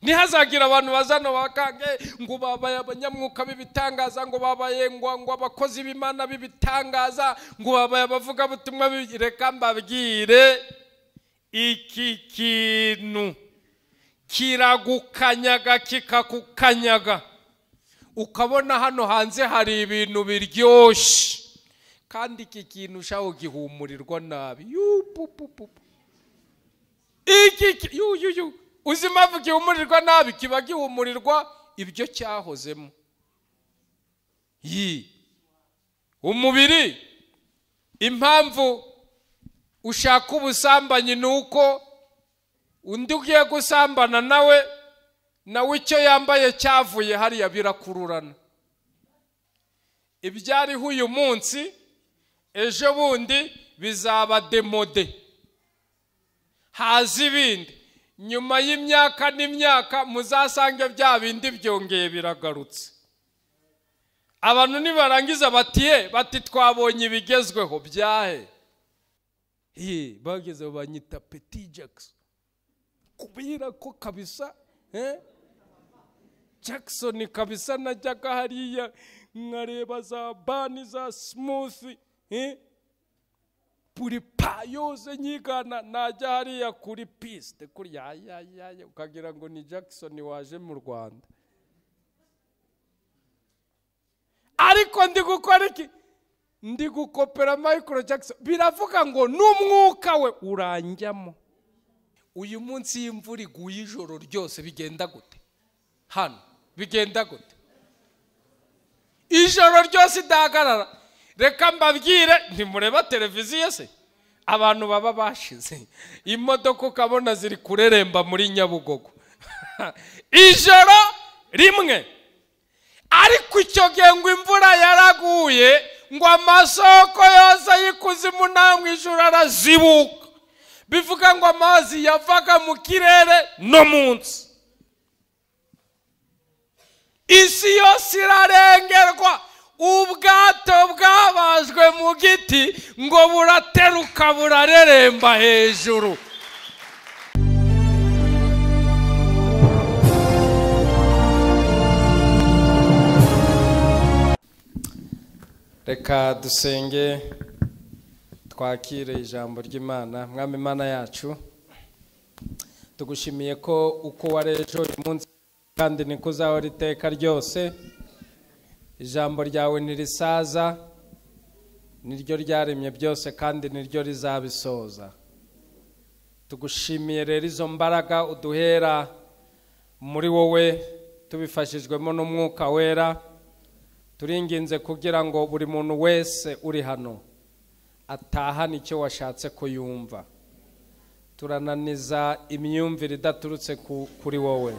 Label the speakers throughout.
Speaker 1: Ntihazagira abantu bazano bakange ngo babaye abanyamwuka b'ibitangaza, ngo babaye ngo abakozi b'Imana b'ibitangaza, ngo babaye abavugabutumwa. Reka mbabwire, iki kintu kiragukanyaga kikakukanyaga, ukabona hano hanze hari ibintu biryoshye, kandi iki kintu ushaho gihumurirwa nabi. Iki yu uzi impamvu gihumurirwa nabi? Kiba gihumurirwa ibyo cyahozemo. Umubiri, impamvu ushaka ubusambanyi ni uko undi ugiye gusambana nawe icyo yambaye cyavuye hariya, birakururana. Ibyariho uyu munsi ejo bundi bizaba demode, haza ibindi. Nyuma y'imyaka n'imyaka muzasange bya bindi byongeye biragarutse. Abantu nibarangiza batiye bati twabonye ibigezweho byahe, bageze banyita Petit Jackson kubera ko kabisa Jackson kabisa najyaga hariya nkareba za bani za smooth buri pa yose nyigana, najya hariya kuri piste kuri ya ukagira ngo ni Jackson waje mu Rwanda. Ariko ndi gukora iki? Ndi gukopera Michael Jackson. Biravuga ngo n'umwuka we uranjyamo. Uyu munsi y'imvura iguye ijoro ryose bigenda gute? Hano bigenda gute? Ijoro ryose idahagarara. Reka mbabwire, ntimureba televiziyo se? Abantu baba bashize imodoka ukabona ziri kureremba muri Nyabugogo ijoro rimwe. Ariko icyo gihe ngo imvura yaraguye, ngo amasoko yose y'ikuzimu nta mu ijuru arazibuka. Bivuga ngo amazi yavaga mu kirere no munsi, isi yose irarengerwa. Ubwato bwabajwe mu giti ngo burateruka burareremba hejuru. Reka dusenge twakire ijambo ry'Imana. Mwami Imana yacu, tugushimiye ko uko warejo uyu munsi kandi niko uzahora iteka ryose. Ijambo ryawe ntirisaza, niryo ryaremye byose kandi niryo rizabisoza. Tugushimiye rero izo mbaraga uduhera muri wowe tubifashijwemo n'umwuka wera. Turinginze kugira ngo buri muntu wese uri hano atahane icyo washatse ko yumva. Turananiza imyumvire idaturutse kuri wowe.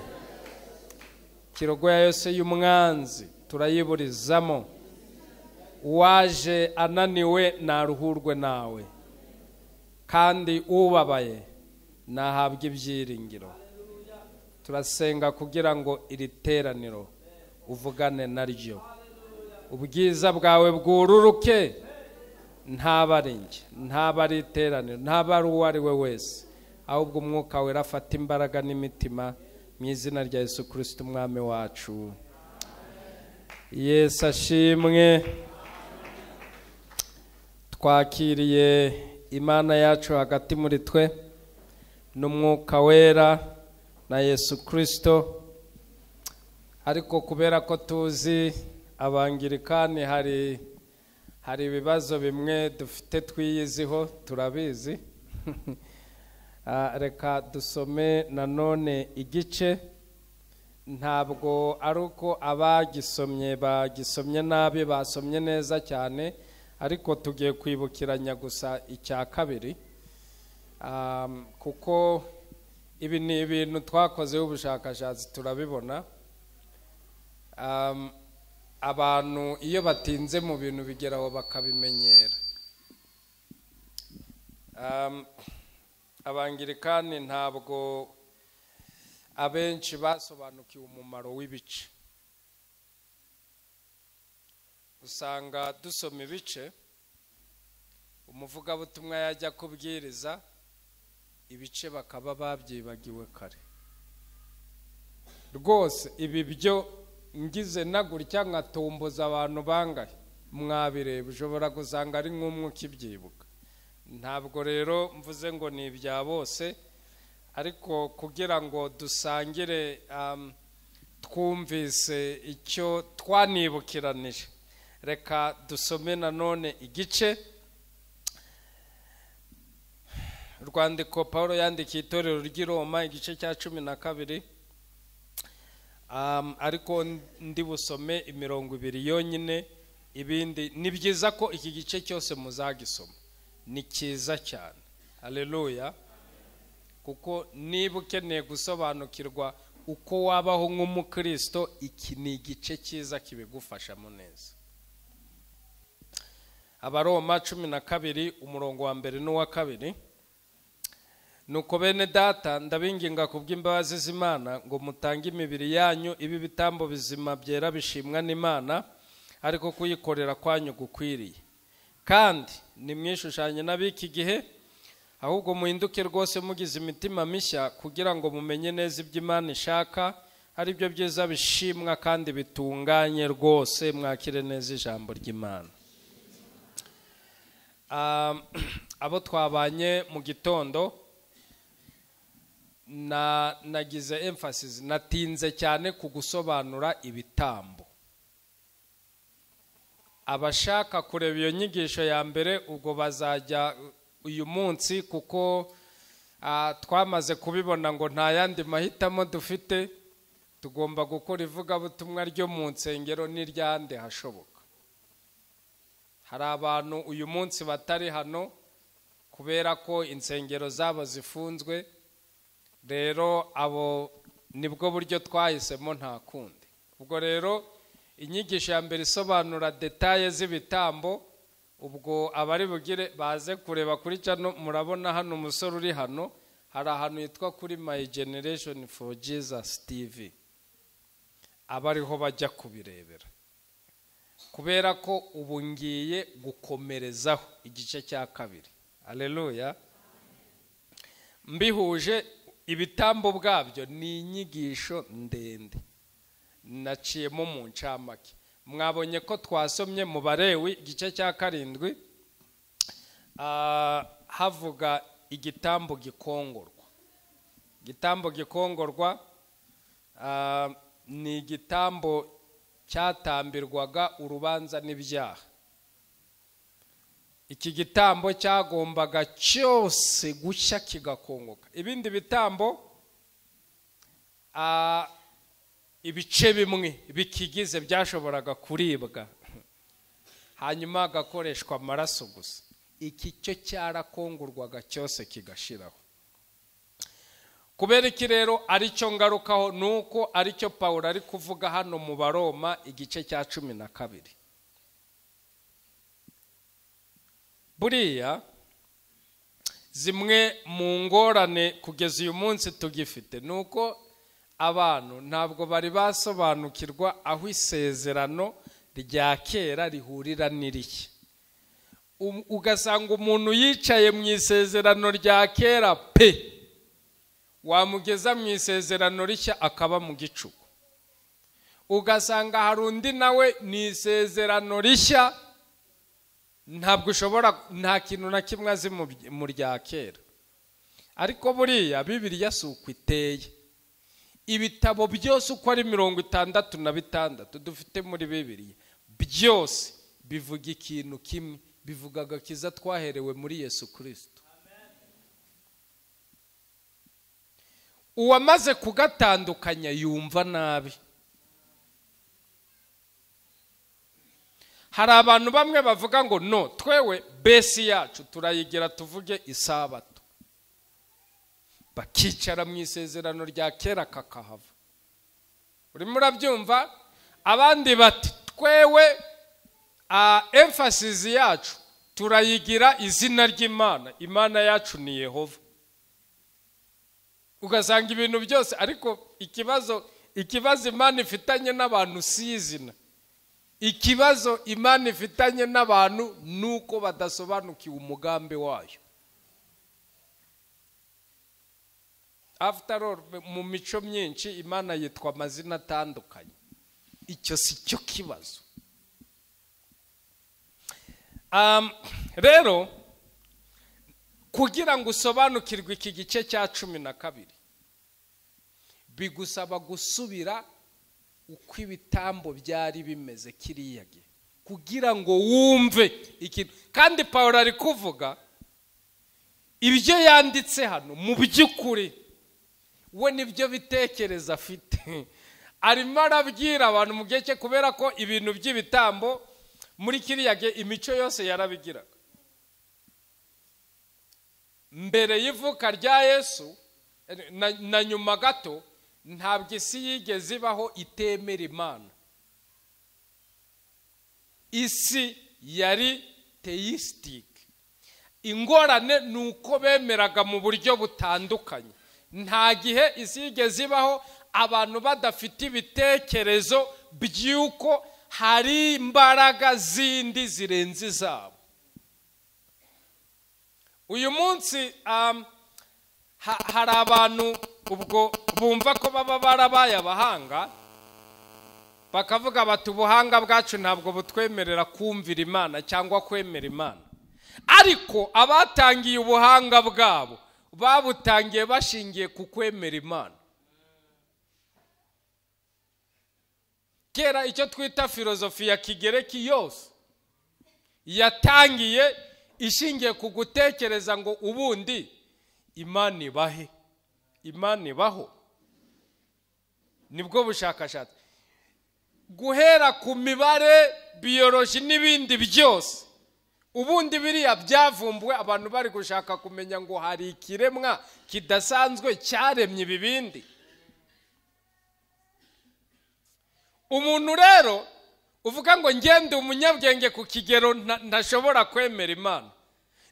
Speaker 1: Kirogoya yose y'umwanzi turayiburizamo. Uwaje ananiwe naruhurwe nawe, kandi ubabaye nahabwe ibyiringiro. Turasenga kugira ngo iri teraniro uvugane naryo, ubwiza bwawe bwururuke, ntaba ari njye, ntaba ari iteraniro, ntaba ari uwo ari we wese, ahubwo umwuka wera afata imbaraga n'imitima mu izina rya Yesu Kristo umwami wacu. Yesu ashimwe. Twakiriye Imana yacu hagati muri twe n'umwuka wera na Yesu Kristo. Ariko kubera ko tuzi abangirikani hari ibibazo bimwe dufite twiyiziho, turabizi. Reka dusome nanone igice. Ntabwo ari uko abagisomye bagisomye nabi, basomye neza cyane, ariko tugiye kwibukiranya gusa icya kabiri, kuko ibi ni ibintu twakozeho ubushakashatsi turabibona. Abantu iyo batinze mu bintu bigeraho bakabimenyera. Abangirikani ntabwo abenshi basobanukiwe umumaro w'ibice. Usanga dusoma ibice, umuvugabutumwa yajya kubwiriza ibice bakaba babyibagiwe kare. Rwose ibi byo ngize nagutya nkatomboza abantu bangahe mwabireba, ushobora gusanga ari nk'umwe ukibyibuka. Ntabwo rero mvuze ngo ni ibya bose, ariko kugira ngo dusangire twumvise icyo twanibukiranije, reka dusome nanone igice rwandiko Paulo yandikiye itorero ry'i Roma, igice cya 12, ariko ndi busome imirongo 2 yonyine. Ibindi ni byiza ko iki gice cyose muzagisoma, ni cyiza cyane. Haleluya. Kuko niba ukeneye gusobanukirwa uko wabaho nk'umukristo, iki ni igice cyiza kibigufashamo neza. Abaroma 12 umurongo wa 1 n'uwa 2. Nuko bene data, ndabinginga kubw'imbabazi z'Imana ngo mutange imibiri yanyu ibi bitambo bizima byera bishimwa n'Imana, ariko kuyikorera kwanyu gukwiriye. Kandi nimwishushanye n'ab'iki gihe, ahubwo muhinduke rwose mugize imitima mishya, kugira ngo mumenye neza ibyo Imana ishaka, ari byo byiza bishimwa kandi bitunganye rwose. Mwakire neza ijambo ry'Imana. Abo twabanye mu gitondo, nagize emphasis, natinze cyane ku gusobanura ibitambo. Abashaka kureba iyo nyigisho ya mbere ubwo bazajya uyu munsi, kuko twamaze kubibona ngo nta yandi mahitamo dufite, tugomba gukora ivugabutumwa ryo mu nsengero n'iryande hashoboka. Hari abantu uyu munsi batari hano kubera ko insengero zabo zifunzwe, rero abo nibwo buryo twahisemo, nta kundi. Ubwo rero inyigisho ya mbere isobanura detaye z'ibitambo, ubwo abari bugire baze kureba kuri cano. Murabona hano umusore uri hano, hari ahantu hitwa kuri My Generation for Jesus TV, abariho bajya kubirebera, kubera ko ubu ngiye gukomerezaho igice cya 2. Haleluya. Mbihuje ibitambo bwabyo ni inyigisho ndende, naciyemo mu ncamake. Mwabonye ko twasomye mu Balewi igice cya 7, havuga igitambo gikongorwa. Igitambo gikongorwa ni igitambo cyatambirwaga urubanza n'ibyaha. Iki gitambo cyagombaga cyose gushya kigakongoka. Ibindi bitambo ibice bimwe bikigize byashoboraga kuribwa, hanyuma agakoreshwa amaraso gusa. Iki cyo cyarakongorwaga cyose kigashiraho. Kubera iki rero aricyo ngarukaho, nuko aricyo Paulo ari kuvuga hano mu Baroma igice cya 12. Buriya zimwe mu ngorane kugeza uyu munsi tugifite nuko abantu ntabwo bari basobanukirwa aho isezerano rya kera rihurira n'irishya. Ugasanga umuntu yicaye mu isezerano rya kera pe, wamugeza mu isezerano rishya akaba mu gicuku. Ugasanga hari undi nawe ni isezerano rishya, ntabwo ushobora, nta kintu na kimwe azi mu rya kera. Ariko buriya Bibiliya si uko iteye. Ibitabo byose uko ari 66 dufite muri Bibiliya, byose bivuga ikintu kimwe, bivuga agakiza twaherewe muri Yesu Kristo. Uwamaze kugatandukanya yumva nabi. Hari abantu bamwe bavuga ngo no, twewe besi yacu turayigira tuvuge isabato, bakicara mu isezerano rya kera kakahava. Urimo urabyumva? Abandi bati twewe emphasis yacu turayigira izina ry'Imana, Imana yacu ni Yehova. Ugasanga ibintu byose, ariko ikibazo Imana ifitanye n'abantu si izina. Ikibazo Imana ifitanye n'abantu nuko badasobanukiwe umugambi wayo. After all, mu mico myinshi Imana yitwa amazina atandukanye, icyo si cyo kibazo. Rero kugira ngo usobanukirwe iki gice cya 12 bigusaba gusubira uko ibitambo byari bimeze kiriya gihe, kugira ngo wumve ikintu. Kandi Pawulo ari kuvuga ibyo yanditse hano, mu by'ukuri we nibyo bitekereza afite. Arimo arabwira abantu mu gihe cye, kubera ko ibintu by'ibitambo muri kiriya gihe imico yose yarabigiraga. Mbere y'ivuka rya Yesu na nyuma gato, ntabwo isi yigeze ibaho itemera Imana. Isi yari theistic. Ingorane ni uko bemeraga mu buryo butandukanye. Nta gihe isi yigeze ibaho abantu badafite ibitekerezo by'uko hari imbaraga zindi zirenze izabo. Uyu munsi hari abantu ubwo bumva ko baba barabaye abahanga, bakavuga bati ubuhanga bwacu ntabwo butwemerera kumvira Imana cyangwa kwemera Imana. Ariko abatangiye ubuhanga bwabo babutangiye bashingiye ku kwemera Imana. Kera icyo twita filozofi ya Kigereki yose yatangiye ishingiye ku gutekereza ngo ubundi Imana ibahe, Imana ibaho. Nibwo bushakashatsi guhera ku mibare, biyoloji n'ibindi byose. Ubundi biriya byavumbuwe abantu bari gushaka kumenya ngo hari ikiremwa kidasanzwe cyaremye ibibindi. Umuntu rero uvuga ngo ngende umunyabwenge ku kigero ntashobora kwemera Imana,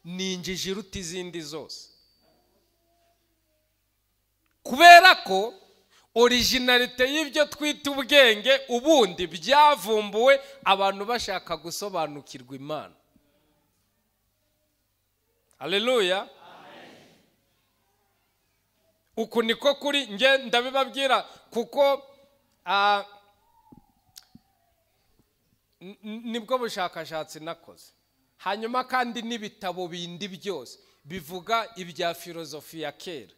Speaker 1: ni injiji iruta izindi zose. Kubera ko originalite y'ibyo twita ubwenge ubundi byavumbuwe abantu bashaka gusobanukirwa Imana. Haleluya. Uku niko kuri nge ndabibabwira, kuko nibwo bushakashatsi nakoze. Hanyuma kandi n'ibitabo bindi byose bivuga ibya filozofi ya kera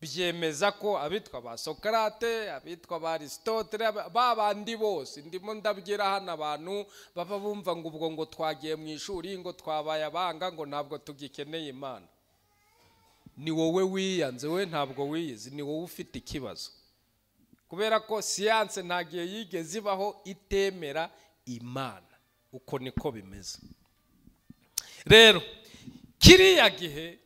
Speaker 1: byemeza ko abitwa ba Socrate, abitwa ba Aristotle, babandi bose ndimo ndabwira hano abantu baba bumva ngo ubwo ngo twagiye mu ishuri ngo twabaye abanga ngo ntabwo tugikeneye Imana. Ni wowe wiyanze, we ntabwo wiyizi, ni wowe ufite ikibazo. Kubera ko siyanse ntagiye yigeze ibaho itemera Imana. Uko niko bimeze. Rero kiriya gihe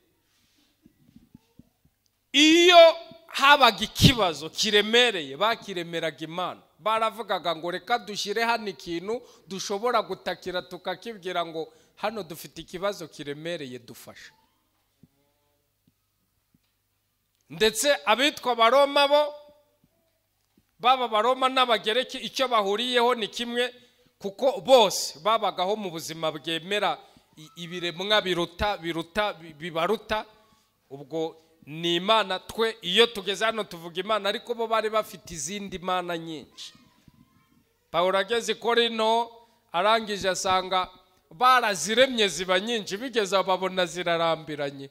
Speaker 1: iyo habaga ikibazo kiremereye bakiremeraga Imana. Baravugaga ngo reka dushyire hano ikintu dushobora gutakira tukakibwira ngo hano dufite ikibazo kiremereye dufashe. Ndetse abitwa Baroma bo, baba Baroma n'Abagereki, icyo bahuriyeho ni kimwe, kuko bose babagaho mu buzima bwemera ibiremwa biruta biruta bibaruta. Ubwo ni Imana, twe iyo tugeze hano tuvuga Imana, ariko bo bari bafite izindi mana nyinshi. Pawulo ageze i Korinto arangije asanga baraziremye ziba nyinshi, bigeze babona zirarambiranye.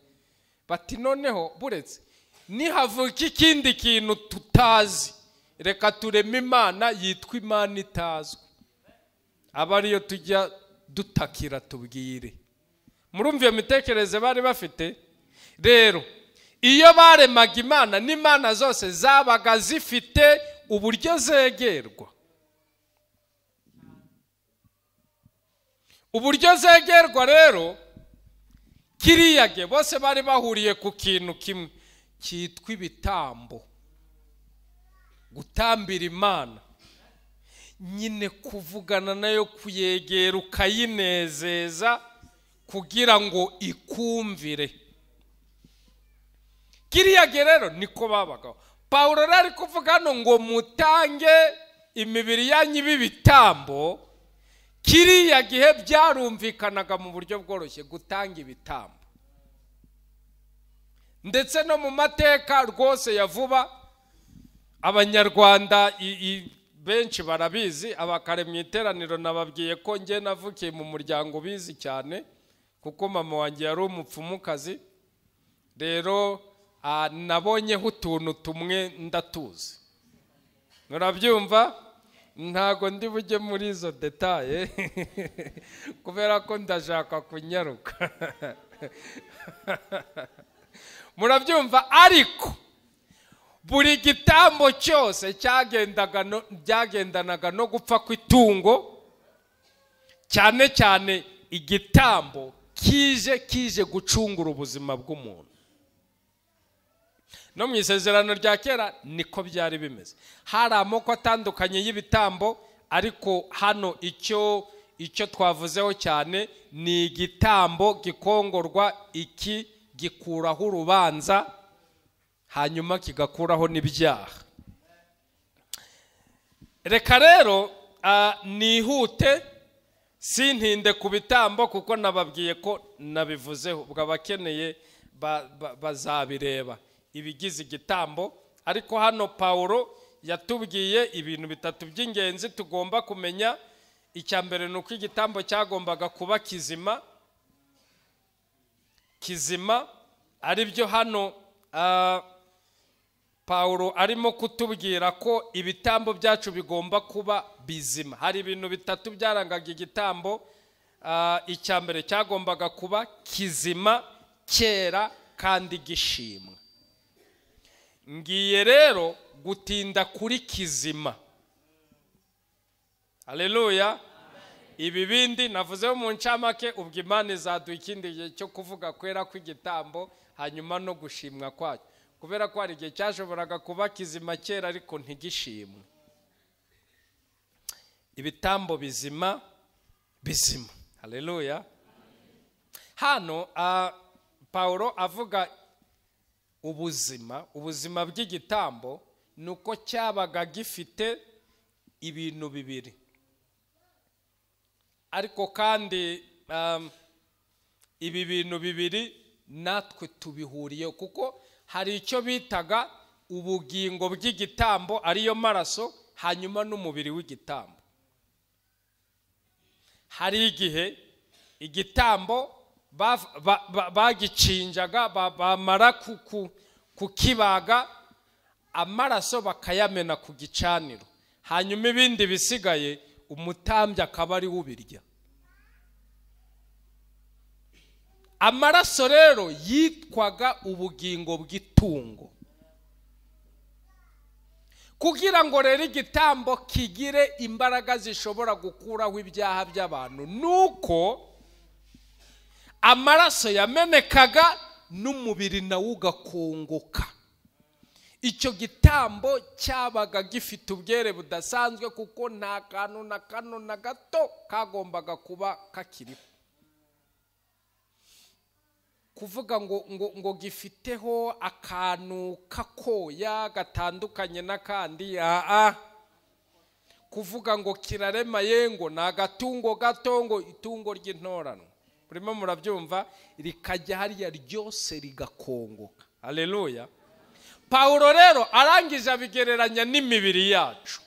Speaker 1: Bati noneho buretse nihavuka ikindi kintu tutazi, reka tureme Imana yitwa Imana itazwi, aba ariyo tujya dutakira tubwire. Murumva iyo mitekerereze bari bafite. Rero iyo baremaga Imana, n'imana zose zabaga zifite uburyo zegerwa. Uburyo zegerwa rero kiriya gihe bose bari bahuriye ku kintu kimwe cyitwa ibitambo, gutambira Imana, nyine kuvugana nayo, kuyegera ukayinezeza kugira ngo ikumvire. Kiriya gihe rero niko babagaho. Pawulo rero ari kuvuga hano ngo mutange imibiri yanyu ibitambo. Kiriya gihe byarumvikanaga mu buryo bworoshye gutanga ibitambo. Ndetse no mu mateka rwose ya vuba, Abanyarwanda benshi barabizi. Abakare mu iteraniro nababwiye ko njye navukiye mu muryango bizi cyane, kuko mama wanjye yari umupfumukazi. Rero nabonyeho utuntu tumwe ndatuzi, murabyumva. Ntago ndi bujye muri izo détails kubera ko ndashaka kunyaruka, murabyumva. Ariko buri gitambo cyose cyagendanaga no gupfa kw'itungo, cyane cyane igitambo kije gucungura ubuzima bw'umuntu. No mu Isezerano rya Kera niko byari bimeze. Hari amoko atandukanye y'ibitambo, ariko hano icyo twavuzeho cyane ni igitambo gikongorwa. Iki gikuraho urubanza, hanyuma kigakuraho n'ibyaha. Reka rero nihute, sintinde ku bitambo, kuko nababwiye ko nabivuzeho. Ubwo abakeneye bazabireba ibigize igitambo. Ariko hano Pawulo yatubwiye ibintu bitatu by'ingenzi tugomba kumenya. Icya mbere ni uko igitambo cyagombaga kuba kizima. Kizima aribyo hano Pawulo arimo kutubwira ko ibitambo byacu bigomba kuba bizima. Hari ibintu bitatu byarangaga igitambo. Icya mbere, cyagombaga kuba kizima, cyera kandi gishimwa. Ngiye rero gutinda kuri kizima. Haleluya! Ibi bindi navuzeho mu ncamake. Ubwo Imana izaduha ikindi gihe cyo kuvuga kwera kw'igitambo, hanyuma no gushimwa kwacyo, kubera ko hari igihe cyashoboraga kuba kizima, kera, ariko ntigishimwe. Ibitambo bizima bizima. Haleluya! Hano Pawulo avuga ubuzima bw'igitambo ni uko cyabaga gifite ibintu bibiri. Ariko kandi ibi bintu bibiri natwe tubihuriye, kuko hari icyo bitaga ubugingo bw'igitambo, ariyo maraso, hanyuma n'umubiri w'igitambo. Hari igihe igitambo bagicinjaga, bamara kukibaga, amaraso bakayamena ku gicaniro, hanyuma ibindi bisigaye umutambyi akaba ari we ubirya. Amaraso rero yitwaga ubugingo bw'itungo. Kugira ngo rero igitambo kigire imbaraga zishobora gukuraho ibyaha by'abantu, nuko amaraso yamenekaga n'umubiri nawo ugakongoka. Icyo gitambo cyabaga gifite ubwere budasanzwe, kuko nta kantu na kano na gato kagombaga kuba kakiriho. Kuvuga ngo gifiteho akantu kakoya gatandukanye n'akandi, aa, kuvuga ngo kiraremaye, ngo ni agatungo gato, ngo itungo ry'intorano, murimo murabyumva, rikajya hariya ryose rigakongoka. Haleluya! Pawulo rero arangije abigereranya n'imibiri yacu.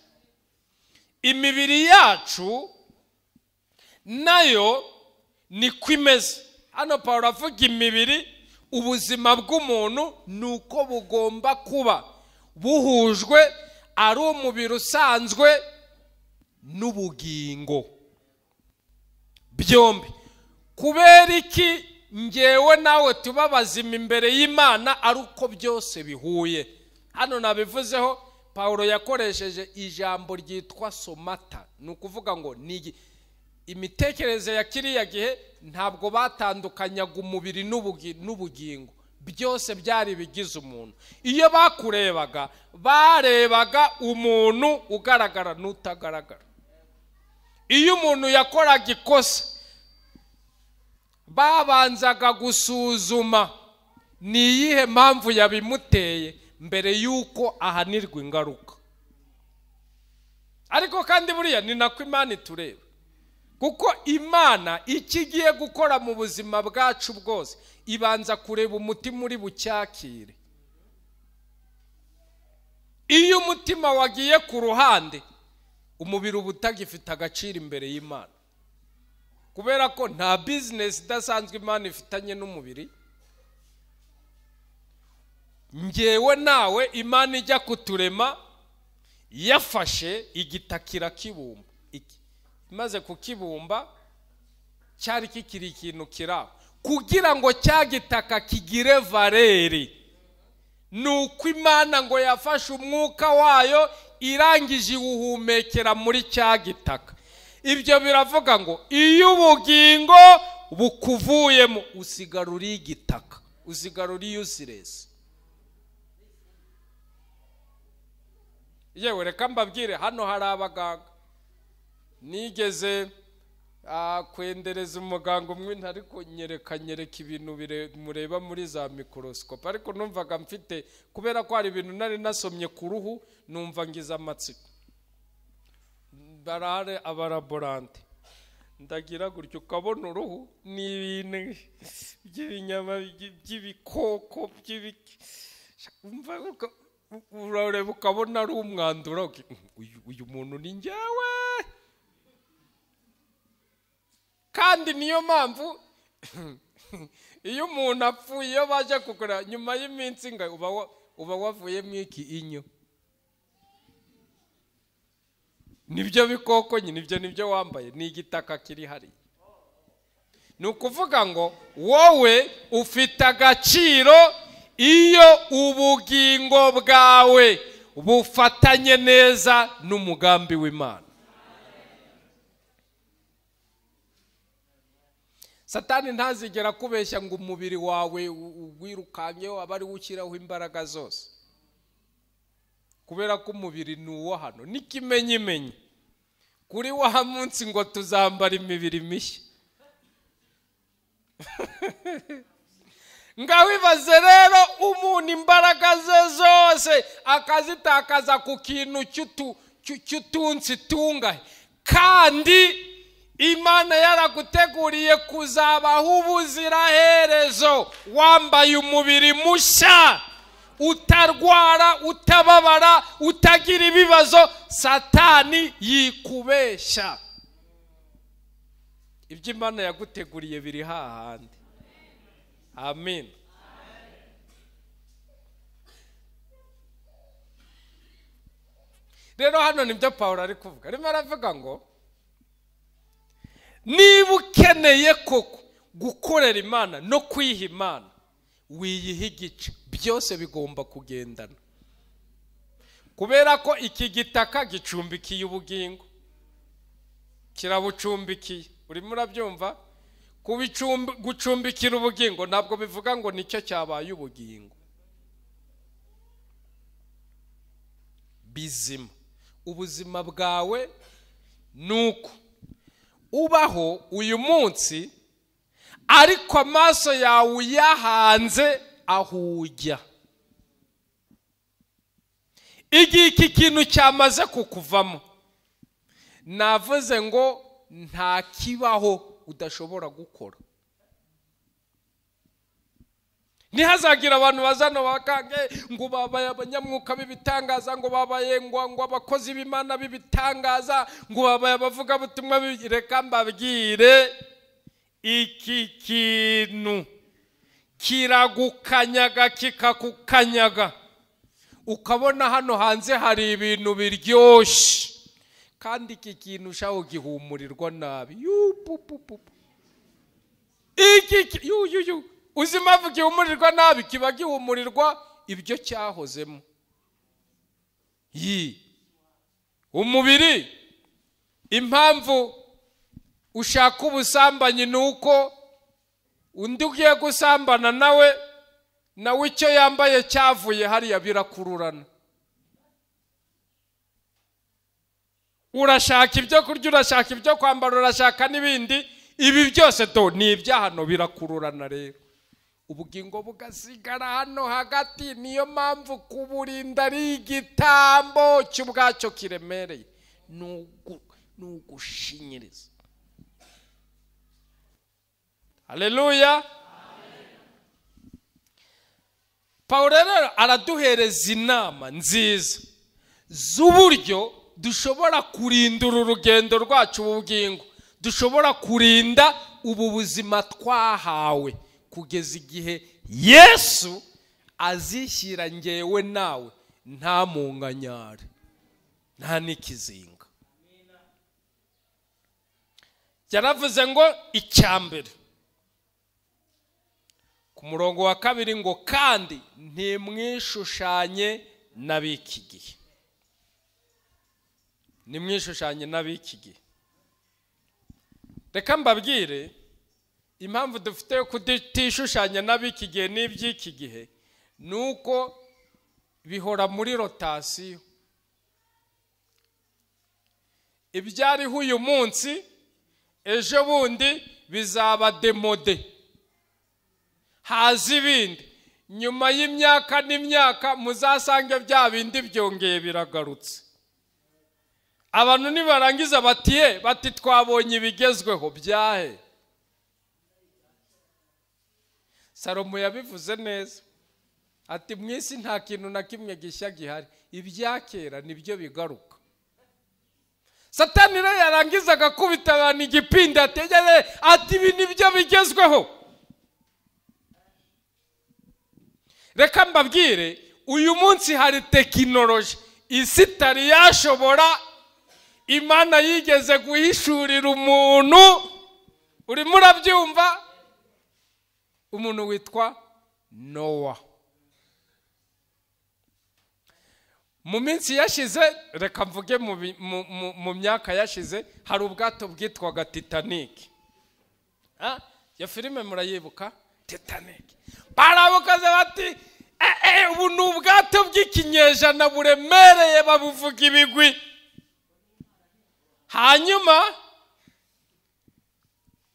Speaker 1: Imibiri yacu nayo niko imeze. Hano Pawulo avuga imibiri, ubuzima bw'umuntu ni uko bugomba kuba buhujwe, ari umubiri usanzwe n'ubugingo byombi. Kubera iki ngewe nawe tuba bazima imbere y'Imana ari uko byose bihuye? Hano nabivuzeho, Pawulo yakoresheje ijambo ryitwa somata. Ni ukuvuga ngo ni imitekerereze ya kiriya gihe, ntabwo batandukanyaga umubiri n'ubugingo, byose byari bigize umuntu. Iyo bakurebaga, barebaga umuntu ugaragara n'utagaragara. Iyo umuntu yakoraga ikosa, babanzaga gusuzuma ni iyihe mpamvu yabimuteye mbere y'uko ahanirwa ingaruka. Ariko kandi buriya ni nako Imana itureba. Kuko Imana icyo igiye gukora mu buzima bwacu bwose ibanza kureba umutima uri bucyakire. Iyo umutima wagiye ku ruhande, umubiri uba utagifite agaciro imbere y'Imana, kubera ko nta bizinesi idasanzwe Imana ifitanye n'umubiri. Ngewe nawe Imana ijya kuturema yafashe igitaka irakibumba, imaze kukibumba cyari kikiri ikintu kiraho, kugira ngo cya gitaka kigire valeri. Nuko Imana ngo yafashe umwuka wayo irangije iwuhumekera muri cya gitaka. Ibyo biravuga ngo iyo ubugingo bukuvuyemo usigara uri igitaka, usigara uri useless. Yewe reka mbabwire, hano hari abaganga. Nigeze kwendereza umuganga umwe, ariko nyereka ibintu mureba muri za microscope, ariko numvaga mfite, kubera ko hari ibintu nari nasomye ku ruhu, numva ngize amatsiko. Barare abaraborante, ndagira gutyo ukabona uruhu ni ibintu by'ibinyama by'ibikoko by'ibiki, urareba ukabona ari umwandura, uyu muntu ni njyewe. Kandi niyo mpamvu iyo umuntu apfuye, iyo baje kugura nyuma y'iminsi nga uba wavuyemo iki inyo, nibyo bikoko nyine, ibyo nibyo wambaye, ni igitaka kiri hariya. Ni ukuvuga ngo wowe ufite agaciro iyo ubugingo bwawe bufatanye neza n'umugambi w'Imana. Satani ntazigera kubeshya ngo umubiri wawe wirukanyeho aba ari ushyiraho imbaraga zose, kubera ko umubiri ni uwo hano. N'ikimenyimenyi kuri wa munsi ngo tuzambara imibiri mishya. Ngawibaze rero umuntu imbaraga ze zose akazitakaza ku kintu cy'utunsi tungahe, kandi Imana yaraguteguriye kuzabaho ubuziraherezo wambaye umubiri mushya, utarwara, utababara, utagira ibibazo. Satani yikubeshya. Ibyo Imana yaguteguriye biri hahandi. Amen. Rero hano nibyo Pawulo ari kuvuga. Arimo aravuga ngo niba ukeneye koko gukorera Imana no kwiha Imana, wiyiha igice, byose bigomba kugendana. Kubera ko iki gitaka gicumbikiye ubugingo, kirabucumbikiye. Urimo urabyumva? Gucumbikira ubugingo ntabwo bivuga ngo nicyo cyabaye ubugingo bizima. Ubuzima bwawe nuko ubaho uyu munsi, ariko amaso yawe uyahanze aho ujya. Igihe iki kintu cyamaze kukuvamo, navuze ngo nta kibaho udashobora gukora. Ntihazagira abantu bazano bakange ngo babaye abanyamwuka b'ibitangaza, ngo babaye ngo abakozi b'Imana b'ibitangaza, ngo babaye abavugabutumwa. Reka mbabwire, iki kintu kiragukanyaga, kikakukanyaga, ukabona hano hanze hari ibintu biryoshye, kandi iki kintu ushaka gihumurirwa nabi. Iki yu uzi impamvu gihumurirwa nabi? Kiba gihumurirwa ibyo cyahozemo. Umubiri, impamvu ushaka ubusambanyi ni uko undi ugiye gusambana nawe icyo yambaye cyavuye hariya, birakururana. Urashaka ibyo kurya, urashaka ibyo kwambara, urashaka n'ibindi, ibi byose do ni ibyahano, birakururana. Rero ubugingo bugasigara hano hagati. Niyo mpamvu kuburinda ari igitambo cy'ubwacyo kiremereye, ni ugushinyiriza. Haleluya. Pawulo rero araduhereza inama nziza z'uburyo dushobora kurinda uru rugendo rwacu ubugingo, dushobora kurinda ubu buzima twahawe kugeza igihe Yesu azishyira ngewe nawe nta munganyare nta n'ikizinga. Yaravuze ngo icyambere ku murongo wa 2 ngo kandi ntimwishushanye n'ab'iki gihe. Nimwishushanye n'ab'iki gihe. Reka mbabwire impamvu dufite yo kutishushanya n'ab'iki gihe n'iby'iki gihe, nuko bihora muri rotasiyo. Ibyariho uyu munsi ejo bundi bizaba demode, haza ibindi. Nyuma y'imyaka n'imyaka muzasange bya bindi byongeye biragarutse. Abantu nibarangiza batiye bati twabonye ibigezweho byahe. Salomo yabivuze neza ati mu isi nta kintu na kimwe gishya gihari, ibyakera nibyo bigaruka. Satani rero yarangiza agakubita abantu igipindi ategere ati ibi nibyo bigezweho. Reka mbabwire uyu munsi hari tekinoloji isi itari yashobora, Imana yigeze guhishurira umuntu. Urimo urabyumva? Umuntu witwa Nowa. Mu minsi yashize, reka mvuge mu myaka yashize, hari ubwato bwitwaga Titanic. Ya filime murayibuka? Titanic. Barabukaze bati ubu ni ubwato bw'ikinyejana buremereye, babuvuga ibigwi. Hanyuma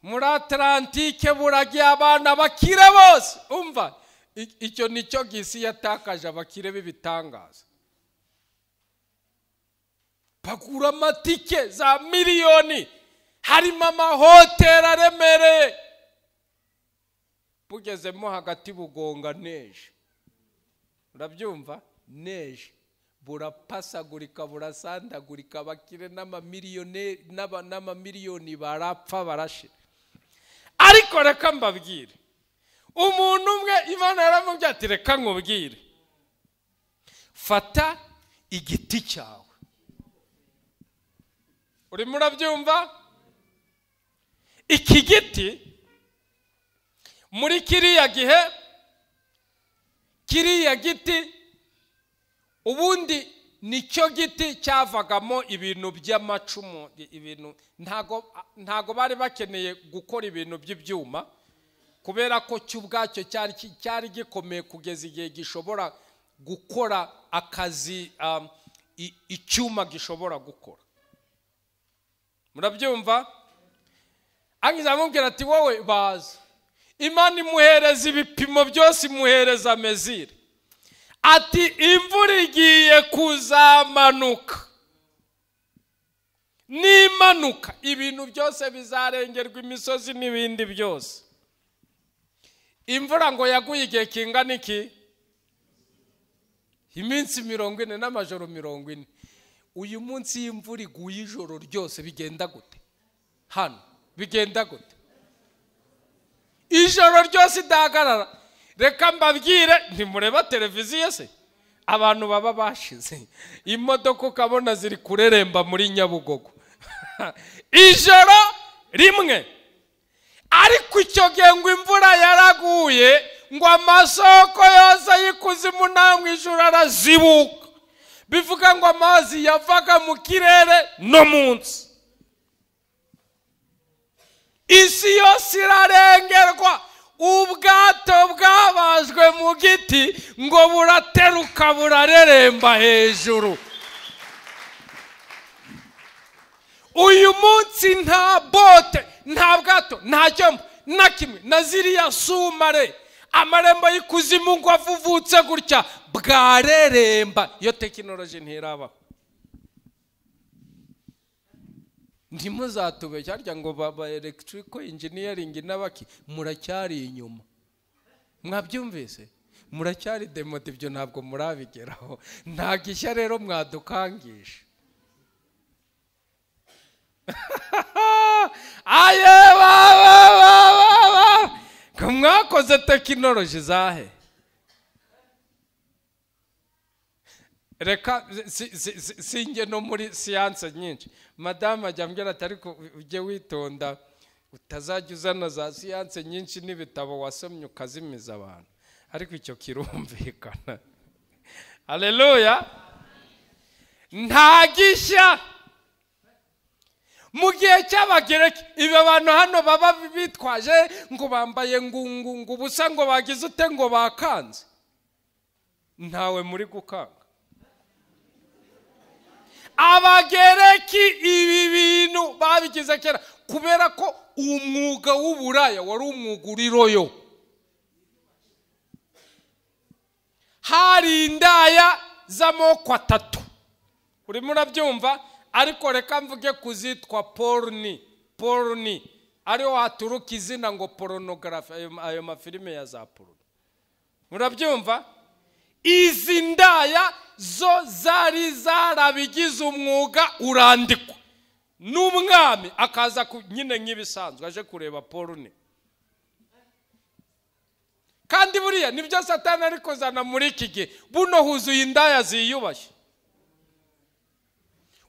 Speaker 1: muri Atlantike buragiye abana bakire bose. Umva, icyo nicyo gisi yatakaje abakire b'ibitangaza. Bagura amatike za miliyoni, harimo amahoteli aremereye. Bugezemo hagati bugonga neje. Urabyumva? Neje. Burapasagurika, burasandagurika, abakire n'amamiliyoni barapfa barashira. Ariko reka mbabwire, umuntu umwe Imana yaramubwiye ati reka nkubwire, fata igiti cyawe. Urimo urabyumva? Iki giti muri kiriya gihe, kiriya giti ubundi nicyo giti cyavagamo ibintu by'amacumu, ibintu ntago bari bakeneye gukora ibintu by'ibyuma, kubera ko cyo ubwacyo cyari gikomeye kugeza igihe gishobora gukora akazi icyuma gishobora gukora. Murabyumva? Angiza amubwira ati wowe baza. Imana imuhereza ibipimo byose, imuhereza mezire. Ati imvura igiye kuzamanuka, nimanuka ibintu byose bizarengerwa, imisozi n'ibindi byose. Imvura ngo yaguye igihe kingana iki? Iminsi 40 n'amajoro 40. Uyu munsi y'imvura iguye ijoro ryose bigenda gute? Hano bigenda gute? Ijoro ryose idahagarara. Reka mbabwire, ntimureba televiziyo se? Abantu baba bashize imodoka ukabona ziri kureremba muri Nyabugogo ijoro rimwe. Ariko icyo gihe ngo imvura yaraguye, ngo amasoko yose y'ikuzimu nta mu ijuru arazibuka. Bivuga ngo amazi yavaga mu kirere no munsi. Isi yose irarengerwa. Ubwato bwabajwe mu giti ngo burateruka burareremba hejuru. Uyu munsi nta bote, nta bwato, nta cyombo na kimwe, na ziriya sumare, amarembo y'ikuzimu ngo avuvutse gutya bwareremba. Iyo tekinoloji ntirabaho. Ntimuzatubeshye harya ngo ba electrical engineering n'abaki, muracyari inyuma. Mwabyumvise? Muracyari demote, ibyo ntabwo murabigeraho. Nta gishya rero mwadukangisha. Aye ba ko mwakoze tekinoloji zahe? Reka sinjye no muri siyanse nyinshi. Madamu ajya ambwira ati ariko ujye witonda utazajya uzana za siyanse nyinshi n'ibitabo wasomye ukazimiza abantu. Ariko icyo kirumvikana. Haleluya. Nta gishya. Mu gihe cy'Abagereki, ibi abantu hano baba bitwaje ngo bambaye ngungu ubusa, ngo bagize ute, ngo bakanze. Ntawe muri gukanga. Abagereki ibi bintu babigize kera, kubera ko umwuga w'uburaya wari umwuga uriroyo. Hari indaya z'amoko atatu, urimo urabyumva? Ariko reka mvuge kuzitwa porni. Porni ariho haturuka izina ngo pornography, ayo mafilime ya za porno. Murabyumva? Izi ndaya zo zari zarabigize umwuga, urandikwa n'umwami akaza nyine nk'ibisanzwe aje kureba porni. Kandi buriya nibyo Satani ari kuzana muri iki gihe. Buno huzuye indaya ziyubashye.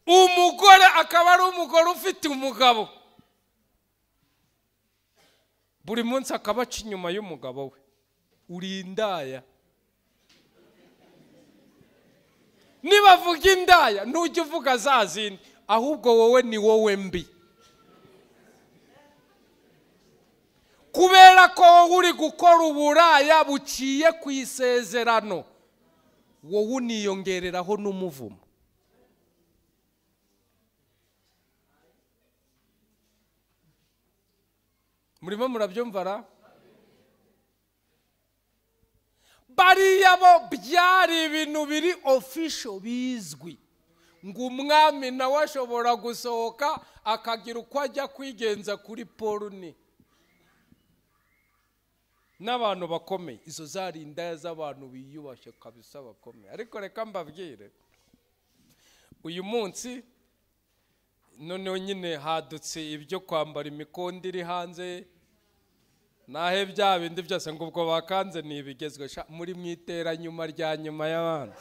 Speaker 1: Umugore akaba ari umugore ufite umugabo, buri munsi akaba aca inyuma y'umugabo we. Uri indaya. Nibavuga indaya ntujya uvuga za zindi, ahubwo wowe ni wowe mbi, kubera ko wowe uri gukora uburaya buciye ku isezerano, wowe uniyongereraho n'umuvumo. Murimo murabyumva ra? Bariya bo byari ibintu biri official bizwi, ngo umwami nawe ashobora gusohoka akagira uko ajya kwigenza kuri porni n'abantu bakomeye. Izo zari indaya z'abantu biyubashye kabisa bakomeye. Ariko reka mbabwire, uyu munsi noneho nyine hadutse ibyo kwambara imikondo iri hanze, nahe bya bindi byose ngo ubwo bakanze ni ibigezwe. Muri mwitera nyuma rya nyuma y'abantu.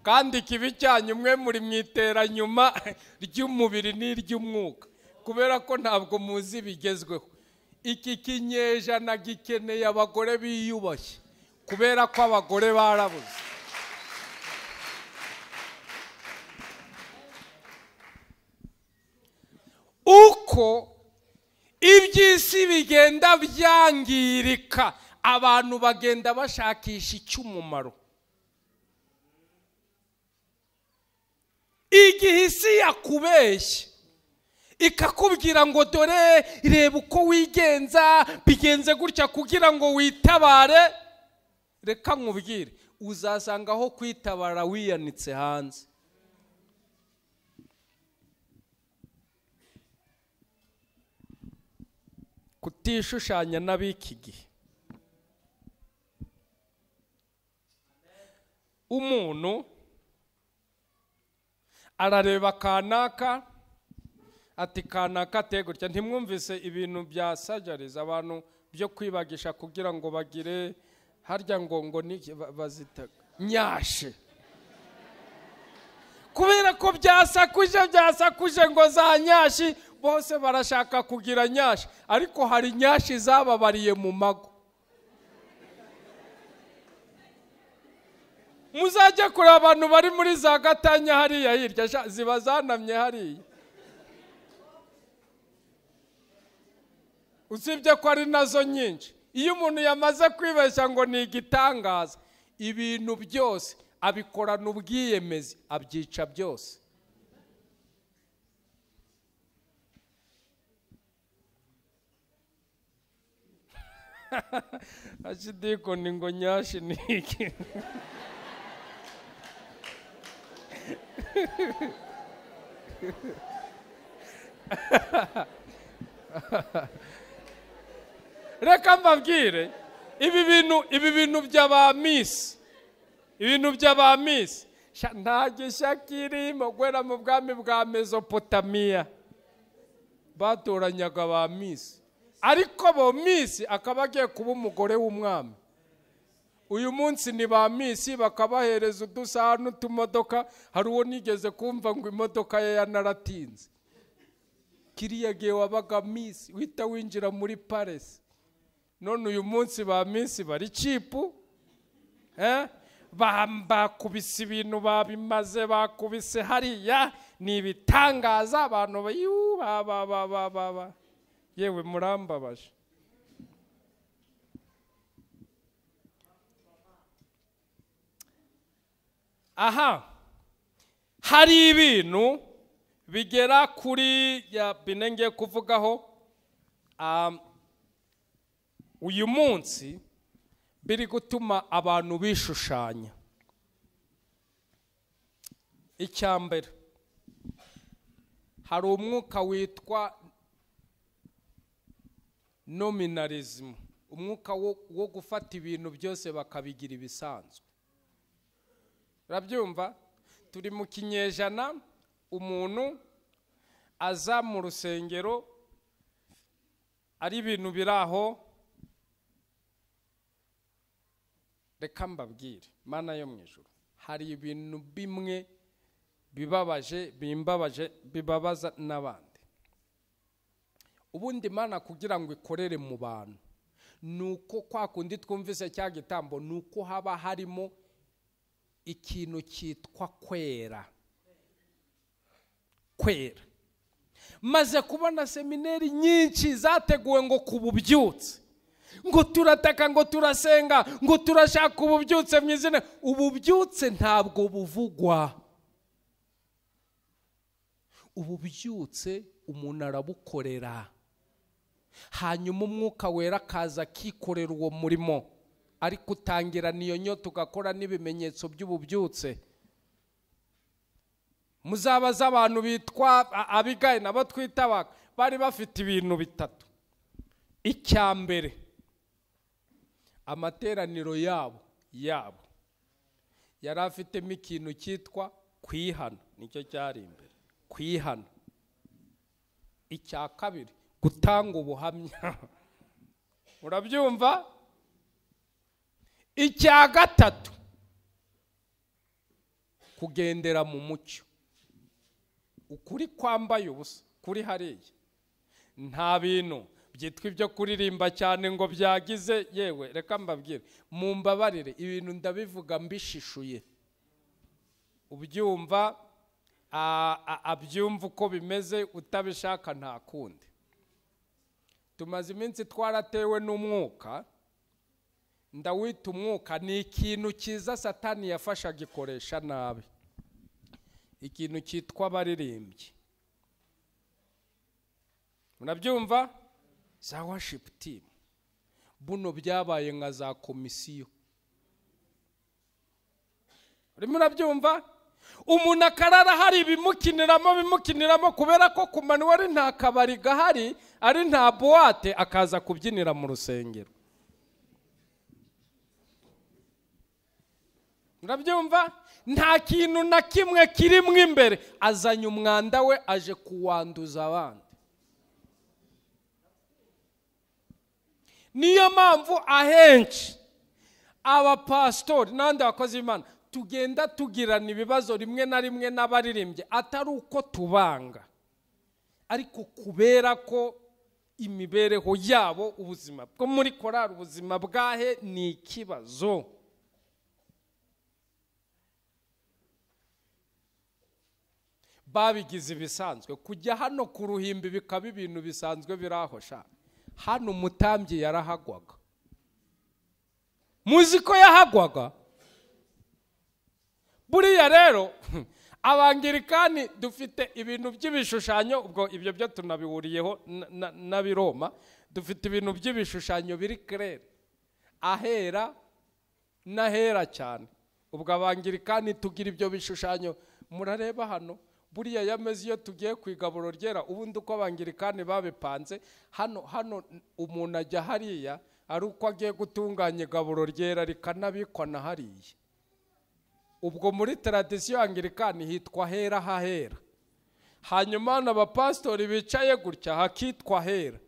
Speaker 1: Kandi ikibi cyanyu mwe muri mwitera nyuma ry'umubiri n'iry'umwuka, kubera ko ntabwo muzi bigezweho. Iki kinyejana gikeneye abagore biyubashye, kubera ko abagore barabuze. Uko iby'isi bigenda byangirika, abantu bagenda bashakisha icy'umumaro. Igihe isi yakubeshye ikakubwira ngo dore reba uko wigenza, bigenze gutya kugira ngo witabare, reka nkubwire, uzasanga aho kwitabara wiyanitse hanze. Kutishushanya n'ab'iki gihe. Umuntu arareba kanaka ati kanaka ateye gutya. Ntimwumvise ibintu bya surgeries, abantu byo kwibagisha kugira ngo bagire harya ngo ni bazita nyashe, kubera ko byasakuje ngo za nyashi bose barashaka kugira nyashi. Ariko hari nyashi zababariye mu mago. Muzajya kureba abantu bari muri za gatanya hariya hirya, ziba zanamye hariya, usibye ko ari nazo nyinshi. Iyo umuntu yamaze kwibeshya ngo ni igitangaza, ibintu byose abikorana ubwiyemezi, abyica byose. Ashidikoni ngo nyashi ni iki? Reka mbabwire ibi bintu by'aba miss, ibintu by'aba miss nta gishya kirimo. Guhera mu bwami bwa Mesopotamiya batoranyaga ba miss, ariko bo miss akaba agiye kuba umugore w'umwami. Uyu munsi ni ba miss bakabahereza udusaha n'utumodoka. Hari uwo nigeze kumva ngo imodoka ye yanaratinze. Kiriya gihe wabaga miss uhita winjira muri Paris. None uyu munsi ba miss bari cipu, bakubise ibintu babimaze, bakubise hariya, ni ibitangaza abantu ba yewe murambabaje. Aha hari ibintu bigera kuri ya bine ngiye kuvugaho uyu munsi biri gutuma abantu bishushanya. Icya mbere, hari umwuka witwa nominalism, umwuka wo gufata ibintu byose bakabigira ibisanzwe. Urabyumva? Turi mu kinyejana umuntu aza mu rusengero ari ibintu biraho. Reka mbabwire, Mana yo mu ijuru, hari ibintu bimwe bibabaje, bimbabaje, bibabaza n'abandi. Ubundi Mana kugira ngo ikorere mu bantu nuko kwa kundi twumvise cya gitambo, nuko haba harimo ikintu cyitwa kwera. Kwera. Maze kubona seminari nyinshi zateguwe ngo kububyutse, ngo turataka, ngo turasenga, ngo turashaka ububyutse mu izina. Ububyutse ntabwo buvugwa. Ububyutse umuntu arabukorera, hanyuma umwuka wera akaza akikorera uwo murimo. Ariko utangira niyo nyota ugakora n'ibimenyetso by'ububyutse. Muzabaza abantu bitwa Abigayi nabo twita bari bafite ibintu bitatu. Icya mbere, amateraniro yabo yari afitemo ikintu cyitwa kwihana, nicyo cyari imbere, kwihana. Icya kabiri, gutanga ubuhamya. Urabyumva? Icya gatatu, kugendera mu mucyo. Ukuri kwambaye ubusa kuri hariya, nta bintu byitwa ibyo kuririmba cyane ngo byagize. Yewe reka mbabwire, mumbabarire, ibintu ndabivuga mbishishuye, ubyumva abyumva uko bimeze, utabishaka nta kundi. Tumaze iminsi twaratewe n'umwuka, ndawita umwuka, ni ikintu cyiza Satani yafasha agikoresha nabi, ikintu cyitwa abaririmbyi. Murabyumva? Za worship team buno byabaye nka za komisiyo. Urimo urabyumva? Umuntu akarara hari ibimukiniramo kubera ko ku manuwari nta kabari gahari, ari nta boîte, akaza kubyinira mu rusengero. Murabyumva? Nta kintu na kimwe kirimo imbere, azanye umwanda we aje kuwanduza abandi. Niyo mpamvu ahenshi abapasitori n'abandi bakozi b'Imana tugenda tugirana ibibazo rimwe na rimwe n'abaririmbyi, atari uko tubanga, ariko kubera ko imibereho yabo, ubuzima bwo muri korali, ubuzima bwahe ni ikibazo. Babigize ibisanzwe kujya hano ku ruhimbi bikaba ibintu bisanzwe birahosha. Hano umutambyi yarahagwaga. Muzi ko yahagwaga? Buriya rero Abangirikani dufite ibintu by'ibishushanyo, ubwo ibyo byo tunabihuriyeho n'Abiroma, dufite ibintu by'ibishushanyo biri clair, ahera n'ahera cyane. Ubwo Abangirikani tugira ibyo bishushanyo, murareba hano buriya yameze iyo tugiye ku igaburo ryera. Ubundi uko Abangirikani babipanze hano, hano umuntu ajya hariya ari uko agiye gutunganya igaburo ryera rikanabikwa na hariya. Ubwo muri tradisiyo Angirikani hitwa hera hahera, hanyuma n'abapasitori bicaye gutya hakitwa hera.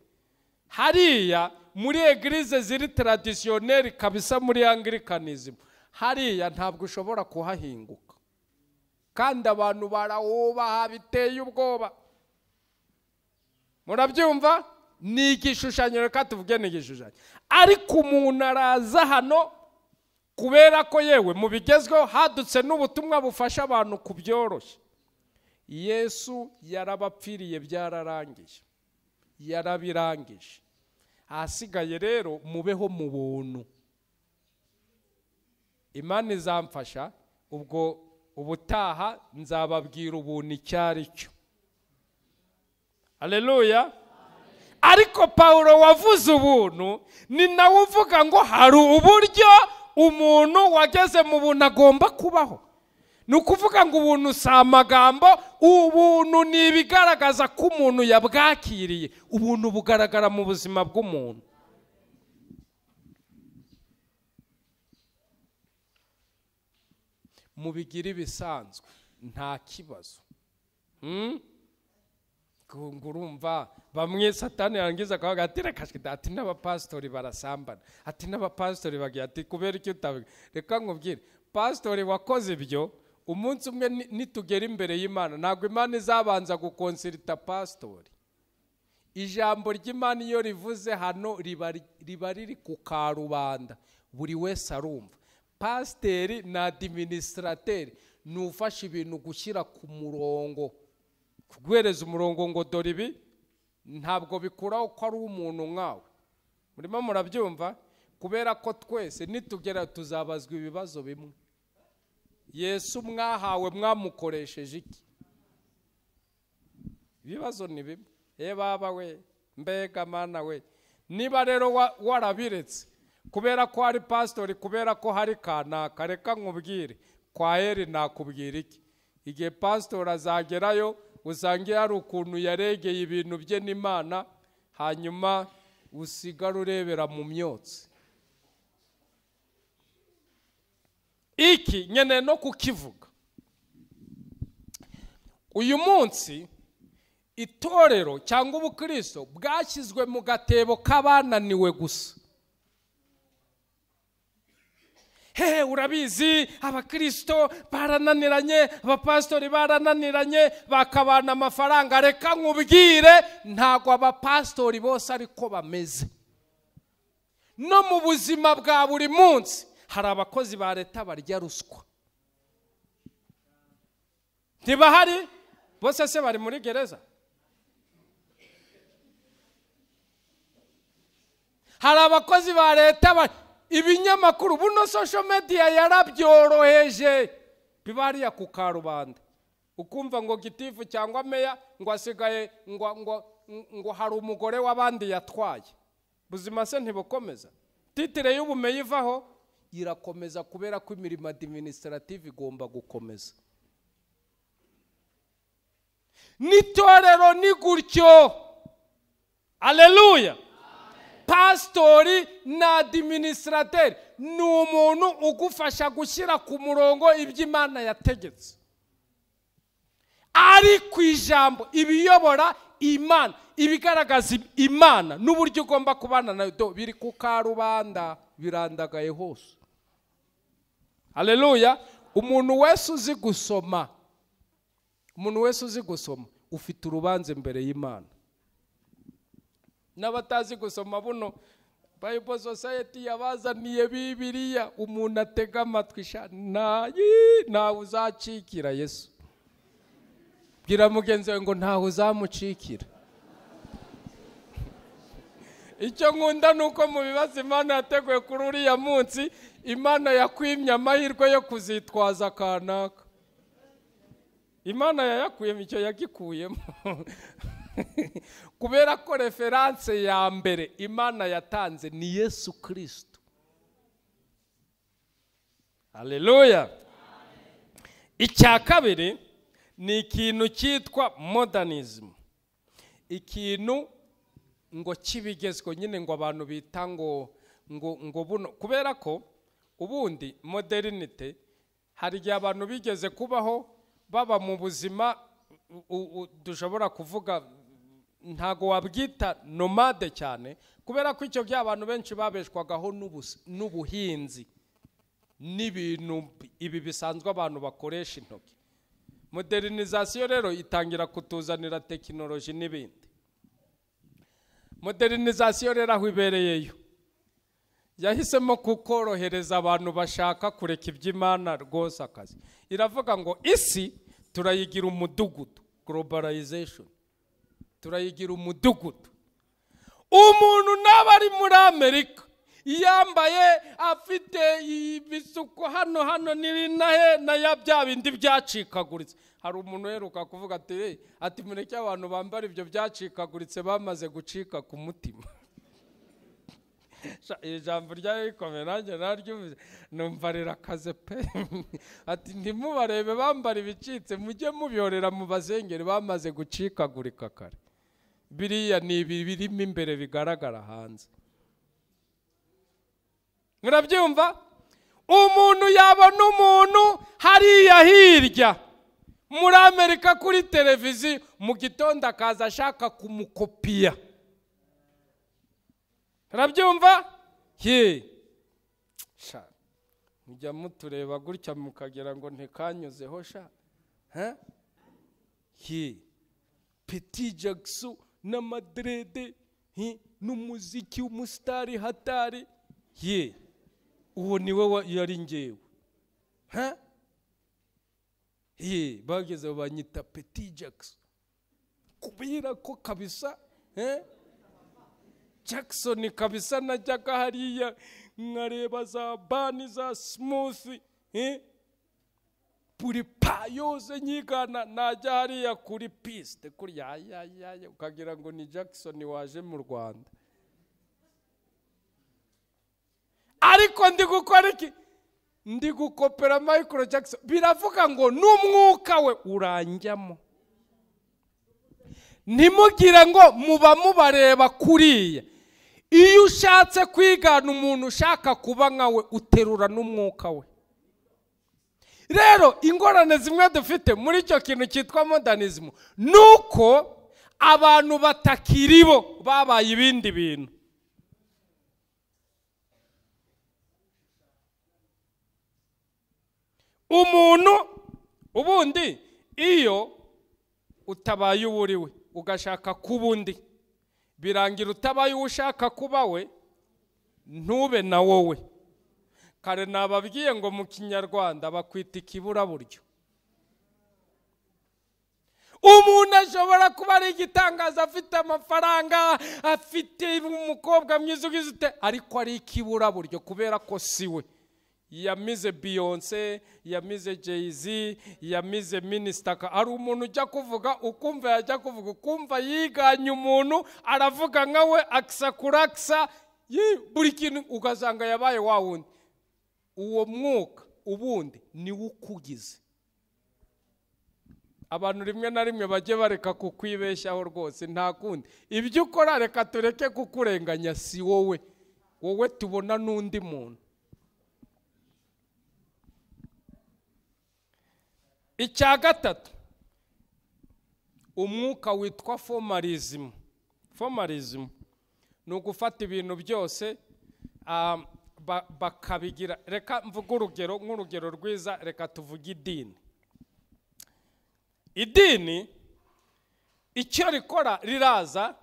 Speaker 1: Hariya muri eglise ziri traditionnel kabisa muri Anglicanism, hariya ntabwo ushobora kuhahinguka, kandi abantu barawubaha biteye ubwoba. Murabyumva? Ni igishushanyo, reka tuvuge ni igishushanyo. Ariko umuntu araza hano kubera ko yewe mu bigezweho hadutse n'ubutumwa bufasha abantu kubyoroshya. Yesu yarabapfiriye, byararangiye, yarabirangije. Ahasigaye rero mubeho mu buntu. Imana izamfasha, ubwo ubutaha nzababwira ubuntu icyo ari cyo. Haleluya. Ariko Paulo wavuze ubuntu ni nawe uvuga ngo hari uburyo umuntu wageze mu buntu agomba kubaho. Ni ukuvuga ngo ubuntu si amagambo, ubuntu ni ibigaragaza ko umuntu yabwakiriye. Ubuntu bugaragara mu buzima bw'umuntu. Mubigire ibisanzwe, nta kibazo. Ngurumva bamwe Satani yarangiza akavuga ati reka ati n'abapasitori barasambana, ati n'abapasitori bagiye, ati kubera icyo utabiga. Reka nkubwire, pasitori wakoze ibyo, umunsi umwe nitugera imbere y'Imana, ntabwo Imana izabanza gukonsirita pasitori. Ijambo ry'Imana iyo rivuze hano riba riri ku karubanda, buri wese arumva. Pasiteri na administrateri ni ufasha ibintu gushyira ku murongo, kuguhereza umurongo ngo dore ibi, ntabwo bikuraho ko ari umuntu nkawe. Murimo murabyumva? Kubera ko twese nitugera tuzabazwa ibibazo bimwe. Yesu mwahawe mwamukoresheje iki? Ibibazo ni bimwe. Baba we, mbega mana we. Niba rero warabiretse kubera ko hari pastori, kubera ko hari kanaka, reka nkubwire, kwa heri nakubwira iki? Igihe pastori azagerayo usange hari ukuntu yaregeye ibintu bye n'Imana, hanyuma usigara urebera mu myotsi. Iki nyene no kukivuga. Uyu munsi itorero cyangwa ubukristo bwashyizwe mu gatebo k'abananiwe gusa. Hehe, urabizi abakristo barananiranye, abapasitori barananiranye, bakabana amafaranga. Reka nkubwire, ntago abapasitori bose ariko bameze. No mu buzima bwa buri munsi hari abakozi ba leta barya ruswa. Ntibahari bose se bari muri gereza? Hari abakozi ba leta, ibinyamakuru buno social media yarabyoroheje, bibariya ku karubanda. Ukumva ngo gitifu cyangwa meya ngo asigaye ngo hari umugore w'abandi yatwaye. Buzima se ntibukomeza? Titire y'ubumenyi ivaho irakomeza kubera ko imirimo administrative igomba gukomeza. N'itorero ni gutyo. Haleluya. Pastori na administrateur ni umuntu ugufasha gushyira ku murongo ibyo Imana yategetse. Ari ku ijambo ibiyobora Imana, ibigaragaza Imana n'uburyo ugomba kubana nayo, biri ku karubanda, birandagaye hose. Haleluya. Umuntu wese uzi gusoma, umuntu wese uzi gusoma ufite urubanza imbere y'Imana. N'abatazi gusoma buno Bible Society yabazaniye Bibiliya, umuntu atega amatwi sha ntawe uzacikira Yesu. Bwira mugenzi wawe ngo ntawe uzamucikira. Icyo nkunda nuko mu bibazo Imana yateguye kuri uriya munsi, Imana yakwimye amahirwe yo kuzitwaza kanaka. Imana yayakuyemo, icyo yagikuyemo. Kubera ko referanse ya mbere Imana yatanze ni Yesu Kristo. Haleluya. Icya kabiri ni ikintu cyitwa modernism, ikintu ngo kibigezweho nyine, ngo abantu bita ngo ngo ngo buno, kubera ko ubundi modernite hari igihe abantu bigeze kubaho baba mu buzima dushobora kuvuga ntago wabwita nomade cyane, kubera ko icyo gihe abantu benshi babeshwagaho n'ubuhinzi n'ibintu ibi bisanzwe abantu bakoresha intoki. Modernization rero itangira kutuzanira tekinoloji n'ibindi. Modernization rero aho ibereyeyo yahisemo kukorohereza abantu bashaka kureka iby'Imana rwose akazi. Iravuga ngo isi turayigira umudugudu, globalization, turayigira umudugudu. Umuntu naba ari muri Amerika yambaye afite ibisuko hano hano n'inahe na ya bya bindi byacikaguritse. Hari umuntu uheruka kuvuga ati ati mureke abantu bambara ibyo byacikaguritse bamaze gucika ku mutima. Ijambo ryayo rikomeye nanjye naryumvise numva rirakaze pe. Ati ntimubarebe bambara ibicitse, mujye mubyorera mu bazengeri bamaze gucikagurika kare. Biriya ni ibirimo imbere bigaragara hanze. Murabyumva? Umuntu yabona umuntu hariya hirya muri Amerika kuri televiziyo mu gitondo akaza ashaka kumukopiya. Murabyumva? Ye sha mujya mutureba gutya mukagira ngo ntikanyuzeho sha. He Petit Jackson n'amadrede n'umuziki w'umusitari hatari. Ye uwo niwe yari ngewe. Ye bageze banyita Petit Jackson kubera ko kabisa Jackson kabisa najyaga hariya nkareba za bani za smooth buri pa yose nyigana, najya hariya kuri piste kuri ya ya ya ukagira ngo ni Jackson waje mu Rwanda. Ariko ndi gukora iki? Ndi gukopera Michael Jackson. Biravuga ngo n'umwuka we uranjyamo. Ntimugire ngo muba mubareba kuriya. Iyo ushatse kwigana umuntu ushaka kuba nkawe uterura n'umwuka we. Rero ingorane zimwe dufite muri icyo kintu cyitwa modernism nuko abantu batakiribo babaye ibindi bintu. Umuntu ubundi iyo utabaye uwuriwe ugashaka kuba undi, birangira utabaye ushaka kuba we ntube na wowe. Kare nababwiye ngo mu Kinyarwanda bakwita ikiburaburyo. Umuntu ashobora kuba ari igitangaza, afite amafaranga, afite umukobwa mwiza ugize ute, ariko ari ikiburaburyo kubera ko siwe. Yamize Beyonce, yamize Jay-Z, yamize Minister. Ari umuntu ujya kuvuga ukumva yajya kuvuga ukumva yiganye umuntu aravuga nkawe aksa kuraksa buri kintu ugasanga yabaye wa wundi. Uwo mwuka ubundi ni ukugize. Abantu rimwe na rimwe bajye bareka kukwibeshyaho rwose, nta kundi. Ibyo ukora reka tureke kukurenganya, si wowe. Wowe tubona n'undi muntu. Icya gatatu, umwuka witwa formalism. Formalism ni ugufata ibintu byose bakabigira. Reka mvuge urugero, nk'urugero rwiza, reka tuvuge idini. Idini icyo rikora riraza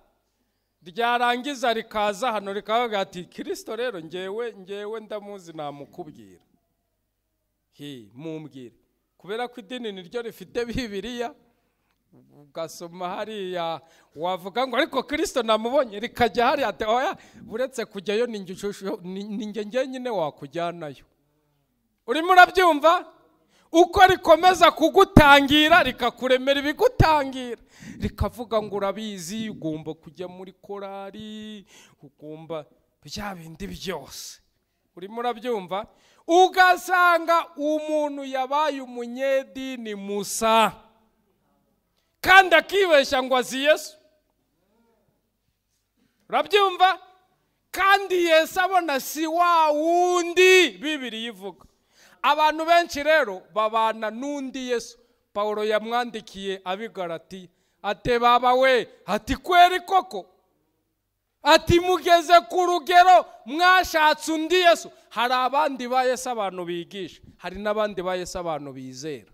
Speaker 1: ryarangiza rikaza hano rikavuga ati Kristo rero ngewe ndamuzi namukubwira. He mumbwire. Kubera ko idini niryo rifite Bibiliya, ugasoma hariya wavuga ngo ariko Kristo namubonye, rikajya hariya ati oya buretse kujyayo ninjye njyenyine wakujyanayo. Urimo urabyumva? Uko rikomeza kugutangira rikakuremera ibigutangira, rikavuga ngo urabizi ugomba kujya muri korari, ugomba bya bindi byose. Urimo urabyumva? Ugasanga umuntu yabaye umunyedini musa, kandi akibeshya ngo azi Yesu. Urabyumva? Kandi Yesu abona si wa wundi Bibiliya ivuga. Abantu benshi rero babana n'undi Yesu. Paulo yamwandikiye abigarati ate baba we, ati kweri koko, ati mugeze ku rugero mwashatse undi Yesu. Hari abandi ba Yesu abantu bigisha, hari n'abandi ba Yesu abantu bizera.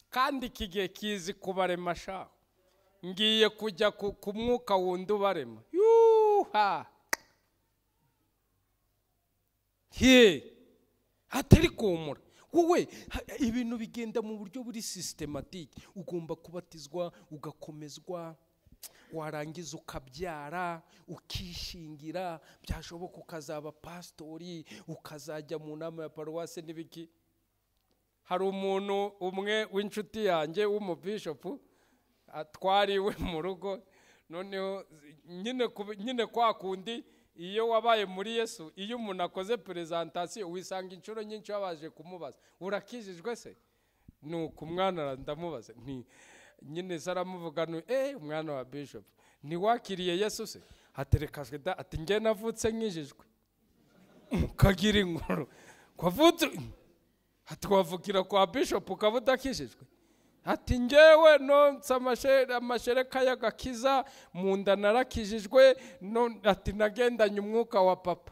Speaker 1: Kandi iki gihe kizi kubarema shaho. Ngiye kujya ku mwuka wundi ubarema. Yuha! He! Atari kumura. Wowe ibintu bigenda mu buryo buri systematique. Ugomba kubatizwa, ugakomezwa, warangiza ukabyara, ukishingira, byashoboka ukazaba pastori, ukazajya mu nama ya paruwase n'ibiki. Hari umuntu umwe w'inshuti yanjye w'umubishopu atwariwe mu rugo, noneho nyine kwa kundi iyo wabaye muri Yesu, iyo umuntu akoze presentation wisanga inshuro nyinshi babaje kumubaza urakijijwe se? Nuko umwana ndamubaza nti nyine saramuvuga no umwana wa bishop ntiwakiriye Yesu se? Aterekajwe da, ati nge navutse nkijijwe. Kagira inkuru kwavutse, ati wavugira kwa bishop ukaba udakijijwe? Ati ngewe nonsa amashereka y'agakiza mu nda narakijijwe, ati nagendanye umwuka wa papa.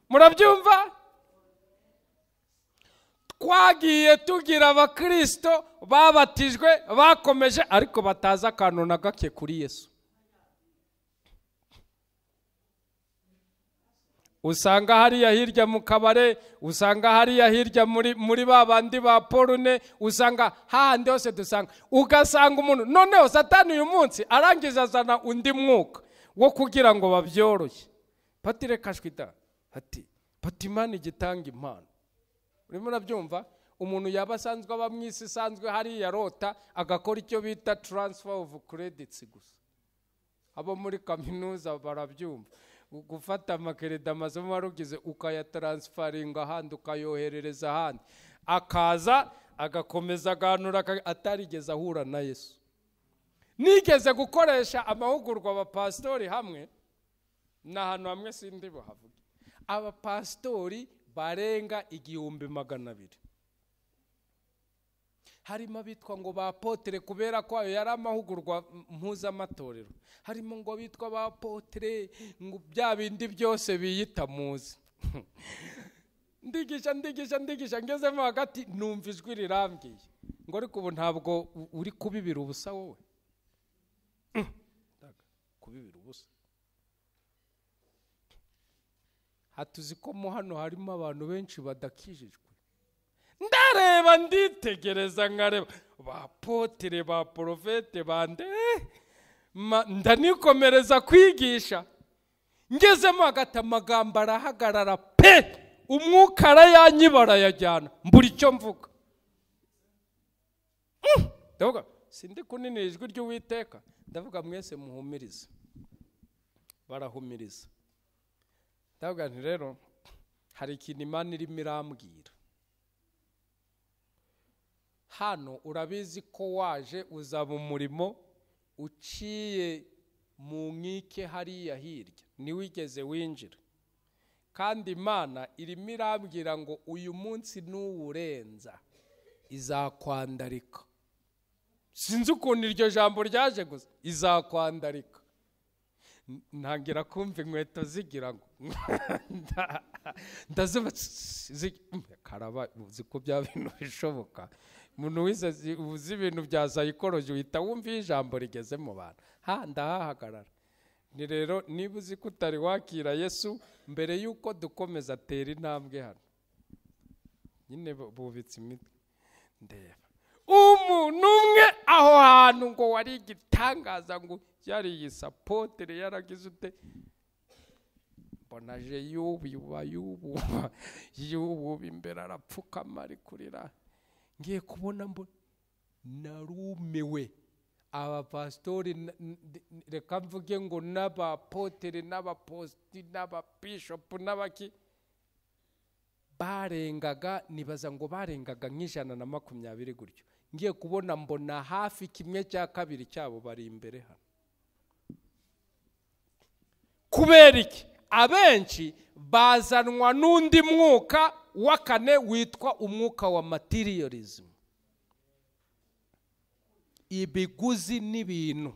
Speaker 1: Murabyumva? Twagiye tugira abakristo babatijwe bakomeje, ariko batazi akantu na gake kuri Yesu. Usanga hariya hirya mu kabare, usanga hariya hirya muri babandi ba porune, usanga hahandi hose dusanga. Ugasanga umuntu noneho Satani uyu munsi arangiza azana undi mwuka wo kugira ngo babyoroshye. Patire kashwita ati patimani igitanga impano. Urimo urabyumva? Umuntu yaba asanzwe aba mu isi isanzwe hariya rota, agakora icyo bita transfer of credits gusa. Abo muri kaminuza barabyumva. Gufata amakereda amasomo warugize ukayatransfaringa ahandi, ukayoherereza ahandi, akaza agakomeza aganura atarigeze ahura na Yesu. Nigeze gukoresha amahugurwa abapasitori hamwe n'ahantu hamwe sindi buhavuge, abapasitori barenga 1200, harimo abitwa ngo ba apotre kubera ko ayo yari amahugurwa mpuzamatorero, harimo ngo bitwa ba apotre ngo bya bindi byose biyita muzi. Ndigisha ngezemo hagati numva ijwi rirambwiye ngo ariko ubu ntabwo uri kubibira ubusa wowe. Kubibira ubusa. Hatuzi ko mo hano harimo abantu benshi badakijijwe. Ndareba nditegereza nkareba ba apotre ba profete bande, ndanikomereza kwigisha. Ngezemo hagati amagambo arahagarara pe, umwuka arayanyibara yajyana, mbura icyo mvuga. Ndavuga sindi kunini ijwi ry'Uwiteka, ndavuga mwese muhumirize. Barahumiriza. Ndavuga nti rero hari ikintu Imana irimo irambwira. Hano urabizi ko waje uzaba umurimo uciye mu nkike hariya hirya, ntiwigeze winjira. Kandi Imana irimo irambwira ngo uyu munsi nuwurenza izakwandarika. Sinzi ukuntu iryo jambo ryaje gusa, izakwandarika. Ntangira kumva inkweto zigira ngo ndazuba karaba, uzi ko bya bintu bishoboka. Umuntu wize uzi ibintu bya psychology uhita wumva ijambo rigeze mu bantu. Ha, ndahahagarara. Ni rero niba uzi ko utari wakira Yesu, mbere yuko dukomeza tera intambwe hano. Nyine bubitse imitwe. Ndeba umuntu umwe aho hantu ngo wari igitangaza, ngo yari yisapotere yaragize ute, mbona je yububa yububa imbere arapfukama ari kurira. Ngiye kubona mbona narumiwe, Abapasitori, reka mvuge ngo n'abapotere n'abaposti n'ababishopu n'abaki, barengaga, nibaza ngo barengaga nk'120 gutyo. Ngiye kubona mbona hafi 1/2 cyabo bari imbere hano. Kubera iki? Abenshi bazanwa n'undi mwuka wa kane witwa umwuka wa materialism, ibiguzi n'ibintu.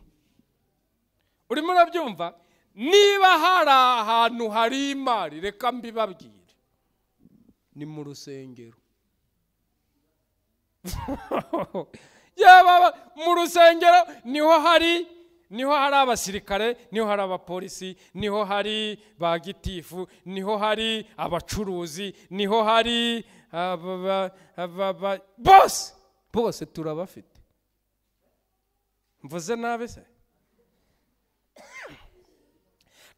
Speaker 1: Urimo urabyumva? Niba hari ahantu hari imari, reka mbibabwire, ni mu rusengero. Yaba mu rusengero niho hari abasirikare, niho hari abapolisi, niho hari ba gitifu, niho hari abacuruzi, niho hari bose bose turabafite. Mvuze nabi se?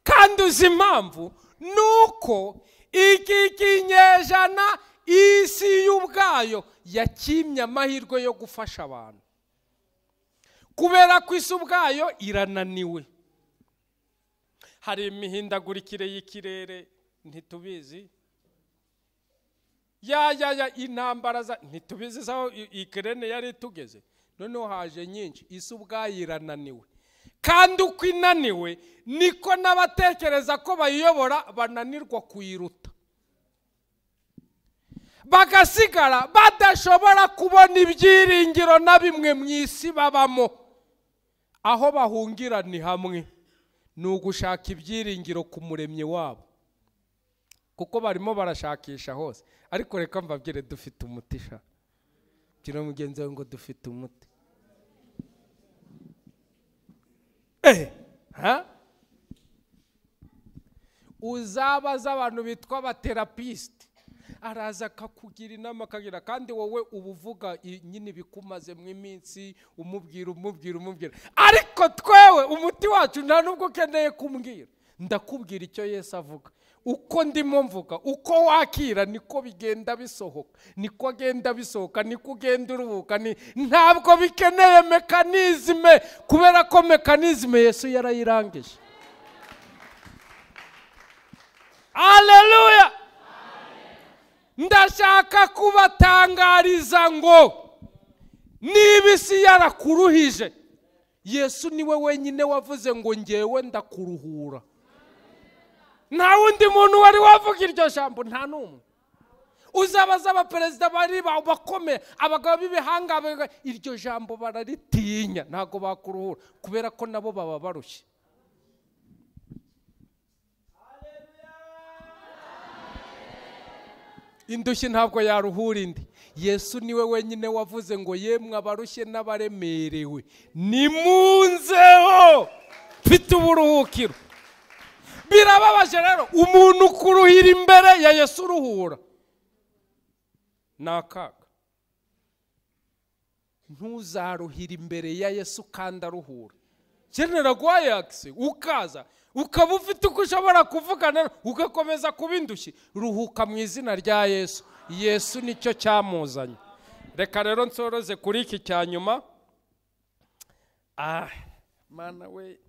Speaker 1: Kandi uzi impamvu? Nuko iki kinyejana isi y'ubwayo yakimye amahirwe yo gufasha abantu, kubera ko isi ubwayo irananiwe. Hari imihindagurikire y'ikirere ntitubizi, ya intambara ntitubizi aho ikirere yari itugeze, noneho haje nyinshi. Isi ubwayo irananiwe, kandi uko inaniwe niko n'abatekereza ko bayiyobora bananirwa kuyiruta, bagasigara badashobora kubona ibyiringiro na bimwe mu isi babamo. Aho bahungira ni hamwe, ni ugushaka ibyiringiro ku muremyi wabo, kuko barimo barashakisha hose. Ariko reka mbabwire, dufite umuti sha. Bwira mugenzi wawe ngo dufite umuti. Uzabaza abantu bitwa abaterapisite, araza akakugira inama akagira, kandi wowe ubuvuga nyine bikumaze mu iminsi umubwira umubwira umubwira. Ariko twewe umuti wacu nta nubwo ukeneye kumbwira, ndakubwira icyo Yesu avuga. Uko ndimo mvuga, uko wakira niko bigenda bisohoka, niko agenda bisohoka, niko ugenda uruhuka. Ntabwo bikeneye mekanizme, kubera ko mekanizme Yesu yarayirangije. Haleluya! Ndashaka kubatangariza ngo niba isi yarakuruhije, Yesu niwe wenyine wavuze ngo ngewe ndakuruhura. Nta wundi muntu wari wavuga iryo jambo, nta n'umwe. Uzabaza abaperezida bari bakomeye, abagabo b'ibihanga, iryo jambo bararitinya, ntabwo bakuruhura, kubera ko nabo baba barushye. Indushyi ntabwo yaruhura indi. Yesu niwe wenyine wavuze ngo yemwe abarushye n'abaremerewe nimunzeho, mfite uburuhukiro. Birababaje rero umuntu kuruhira imbere ya Yesu uruhura, ni akaga. Ntuzaruhira imbere ya Yesu kandi aruhura. Genera guhayakisi ukaza ukaba ufite uko ushobora kuvugana, ugakomeza kuba indushyi. Ruhuka mu izina rya Yesu. Yesu nicyo cyamuzanye. Reka rero nsoroze kuri iki cya nyuma. Mana we,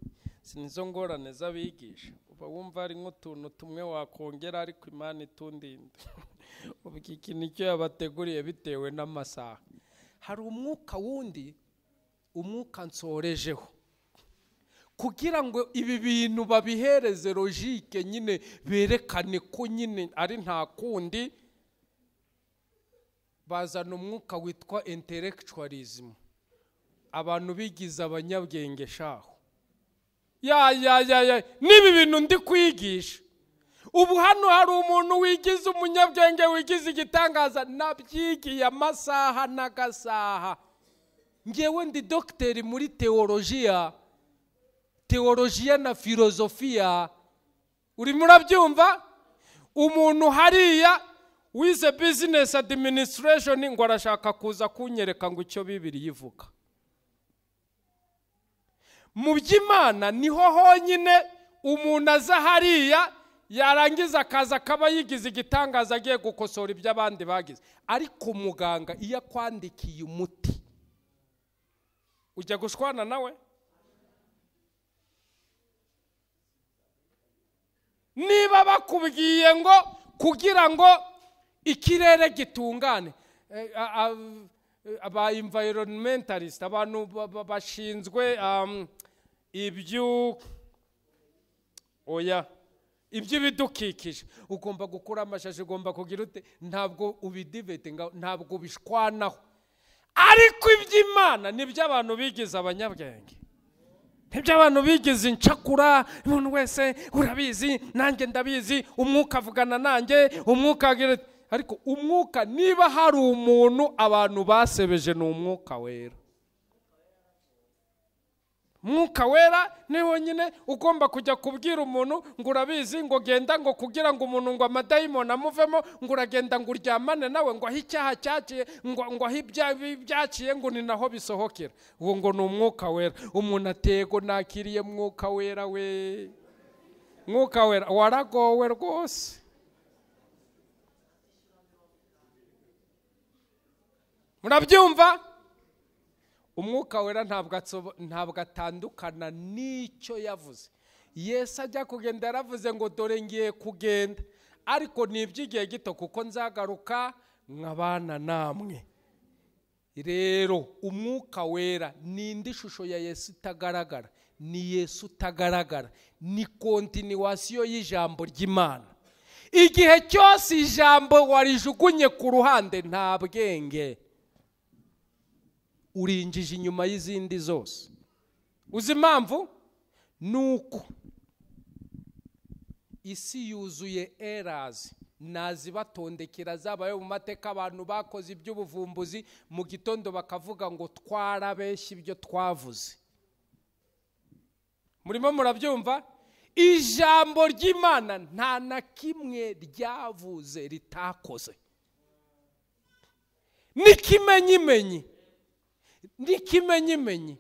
Speaker 1: sinizo ngorane z'abigisha, uba wumva ari nk'utuntu tumwe wakongera, ariko Imana itundinde. Ubu iki nicyo yabateguriye bitewe n'amasaha. Hari umwuka wundi, umwuka nsorejeho, kugira ngo ibi bintu babihereze logique nyine, berekane ko nyine ari nta kundi. Bazana umwuka witwa intellectualism, abantu bigize abanyabwenge shaho. Ya ya ya ya, nibi bintu ndi kwigisha ubu. Hano hari umuntu wigize umunyabwenge, wigize igitangaza. Nabyigiye amasaha n'agasaha. Ngewe ndi dogiteri muri teologiya, teologiya na filozofiya. Urimo urabyumva? Umuntu hariya wize business administration ngo arashaka kuza kunyereka ngo icyo Bibiliya ivuga. Mu by'Imana niho honyine umuntu aza hariya yarangiza akaza akaba yigize igitangaza, agiye gukosora ibyo abandi bagize. Ariko muganga iyo akwandikiye umuti Ujya gushwana nawe? Niba bakubwiye ngo kugira ngo ikirere gitungane, aba environmentalist, abantu bashinzwe ibyo oya iby'ibidukikije, ugomba gukura amashashi, ugomba kugira ute, ntabwo ubidivete, ntabwo ubishwanaho. Ariko iby'Imana nibyo abantu bigize abanyabwenge, nibyo abantu bigize incakura. Umuntu wese urabizi, nanjye ndabizi, umwuka avugana nanjye, umwuka agira. Ariko umwuka, niba hari umuntu abantu basebeje, ni umwuka wera. Mwuka wera ni wonyine ugomba kujya kubwira umuntu ngo urabizi, ngo genda, ngo kugira ngo umuntu ngo amadayimoni amuvemo, ngo uragenda ngo uryamane nawe, ngo aho icyaha cyaciye, ngo aho ibyaciye, ngo ni naho bisohokera. Uwo ngo ni umwuka wera. Umuntu atego nakiriye mwuka wera we, mwuka wera waragowe rwose. Murabyumva? Umwuka wera ntabwo atandukana n'icyo yavuze. Yesu ajya kugenda yaravuze ngo dore ngiye kugenda, ariko ni iby'igihe gito kuko nzagaruka nkabana namwe. Rero umwuka wera ni indi shusho ya Yesu itagaragara, ni Yesu utagaragara, ni kontinuwasiyo y'ijambo ry'Imana. Igihe cyose ijambo warijugunye ku ruhande, nta bwenge, urinjije inyuma y'izindi zose. Uzi impamvu? Nuko isi yuzuye errors, nazibatondekera zabaye mu mateka. Abantu bakoze iby'ubuvumbuzi mu gitondo bakavuga ngo twarabeshye ibyo twavuze. Murimo murabyumva? Ijambo ry'Imana nta na kimwe ryavuze ritakoze. N'ikimenyimenyi, n'ikimenyimenyi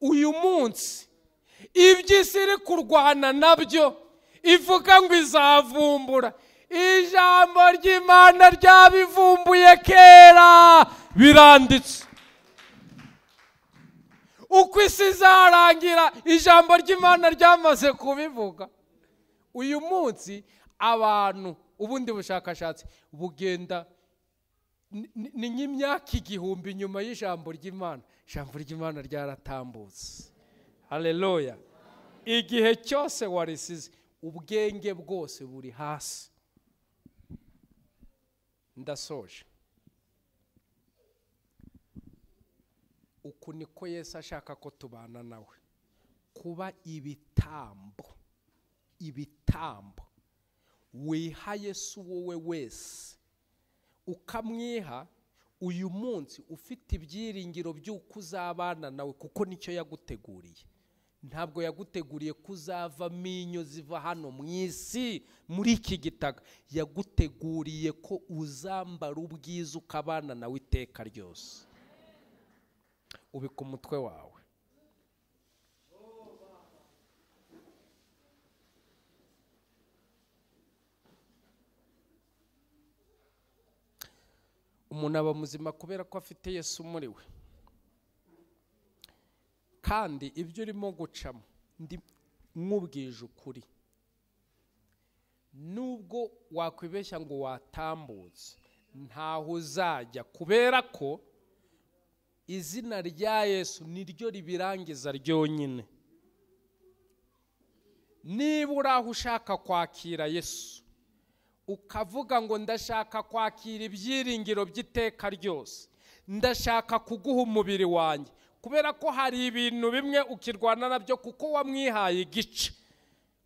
Speaker 1: uyu munsi iby'isi iri kurwana nabyo, ivuga ngo izavumbura, ijambo ry'Imana ryabivumbuye kera, biranditse. Uko isi izarangira, ijambo ry'Imana ryamaze kubivuga. Uyu munsi abantu ubundi bushakashatsi bugenda ni nk'imyaka 1000 nyuma y'ijambo ry'Imana. Ijambo ry'Imana ryaratambutse. Haleluya. Igihe cyose warisize, ubwenge bwose buri hasi. Ndasoje. Uku niko Yesu ashaka ko tubana nawe, kuba ibitambo, ibitambo. Wiha Yesu wowe wese, ukamwiha uyu munsi ufite ibyiringiro by'uko uzabana nawe, kuko nicyo yaguteguriye. Ntabwo yaguteguriye kuzavamo inyo ziva hano mu isi muri iki gitaka, yaguteguriye ko uzambara ubwiza ukabana nawe iteka ryose. Ubika umutwe wawe. Umuntu aba muzima kubera ko afite Yesu muri we. Kandi ibyo urimo gucamo, ndi nkubwije ukuri, nubwo wakwibeshya ngo watambutse, ntaho uzajya, kubera ko izina rya Yesu niryo ribirangiza ryonyine. Niba uri aho ushaka kwakira Yesu, ukavuga ngo ndashaka kwakira ibyiringiro by'iteka ryose, ndashaka kuguha umubiri wanjye, kubera ko hari ibintu bimwe ukirwana nabyo kuko wamwihaye igice,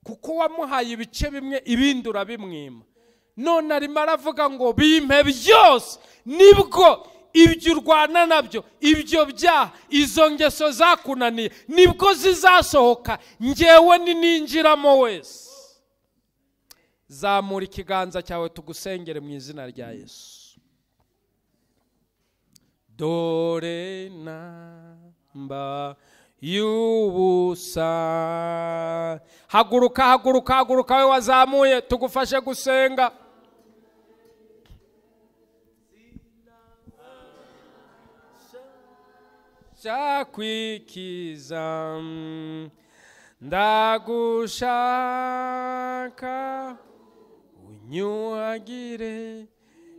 Speaker 1: kuko wamuhaye ibice bimwe ibindi urabimwima. None arimo aravuga ngo bimpe byose, nibwo ibyo urwana nabyo, ibyo byaha, izo ngeso zakunaniye, nibwo zizasohoka, ngewe ninjiramo wese. Zamura ikiganza cyawe tugusengere mu izina rya Yesu. Dore namba y'ubusa. Haguruka, haguruka, haguruka we wazamuye, tugufashe gusenga. Kwikiza ndagushaka, unyuhagire,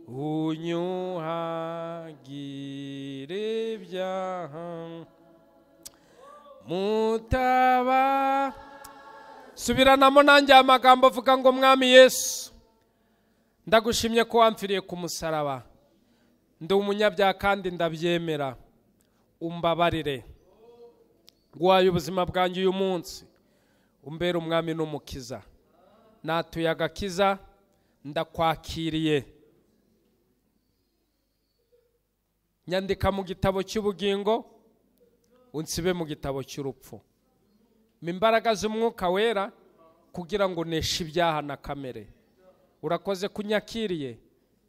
Speaker 1: unyuhagire ibyaha. Mutaba subiranamo nanjye aya magambo, avuga ngo: Mwami Yesu, ndagushimye ko wamfiriye ku musaraba. Ndi umunyabyaha kandi ndabyemera, umbabarire. Nguhaye ubuzima bwanjye uyu munsi, umbere umwami n'umukiza. Natuye agakiza, ndakwakiriye. Nyandika mu gitabo cy'ubugingo, unsibe mu gitabo cy'urupfu. Mu imbaraga z'Umwuka Wera kugira ngo neshe ibyaha na kamere. Urakoze kunyakiriye,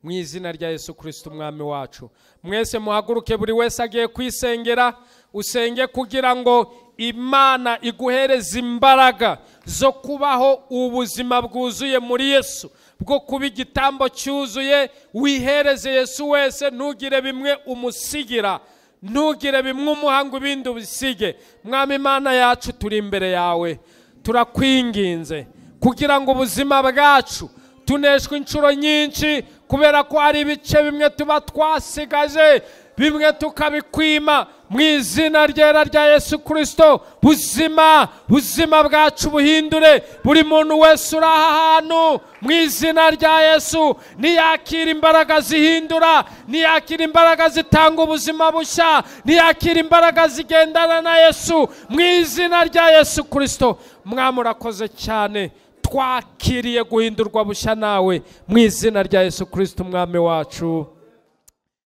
Speaker 1: mu izina rya Yesu Kirisito umwami wacu. Mwese muhaguruke, buri wese agiye kwisengera. Usenge kugira ngo Imana iguhereze imbaraga zo kubaho ubuzima bwuzuye muri Yesu, bwo kuba igitambo cyuzuye. Wihereze Yesu wese, ntugire bimwe umusigira, ntugire bimwe umuha ngo ibindi ubisige. Mwami Imana yacu, turi imbere yawe, turakwinginze kugira ngo ubuzima bwacu tuneshwe inshuro nyinshi, kubera ko hari ibice bimwe tuba twasigaje, bimwe tukabikwima. Mu izina ryera rya Yesu Kirisito, buzima bwacu buhindure. Buri muntu wese uri aha hantu, mu izina rya Yesu, niyakira imbaraga zihindura, niyakira imbaraga zitanga ubuzima bushya, niyakira imbaraga zigendana na Yesu, mu izina rya Yesu Kirisito. Mwami, urakoze cyane, twakiriye guhindurwa bushya nawe, mu izina rya Yesu Kirisito umwami wacu.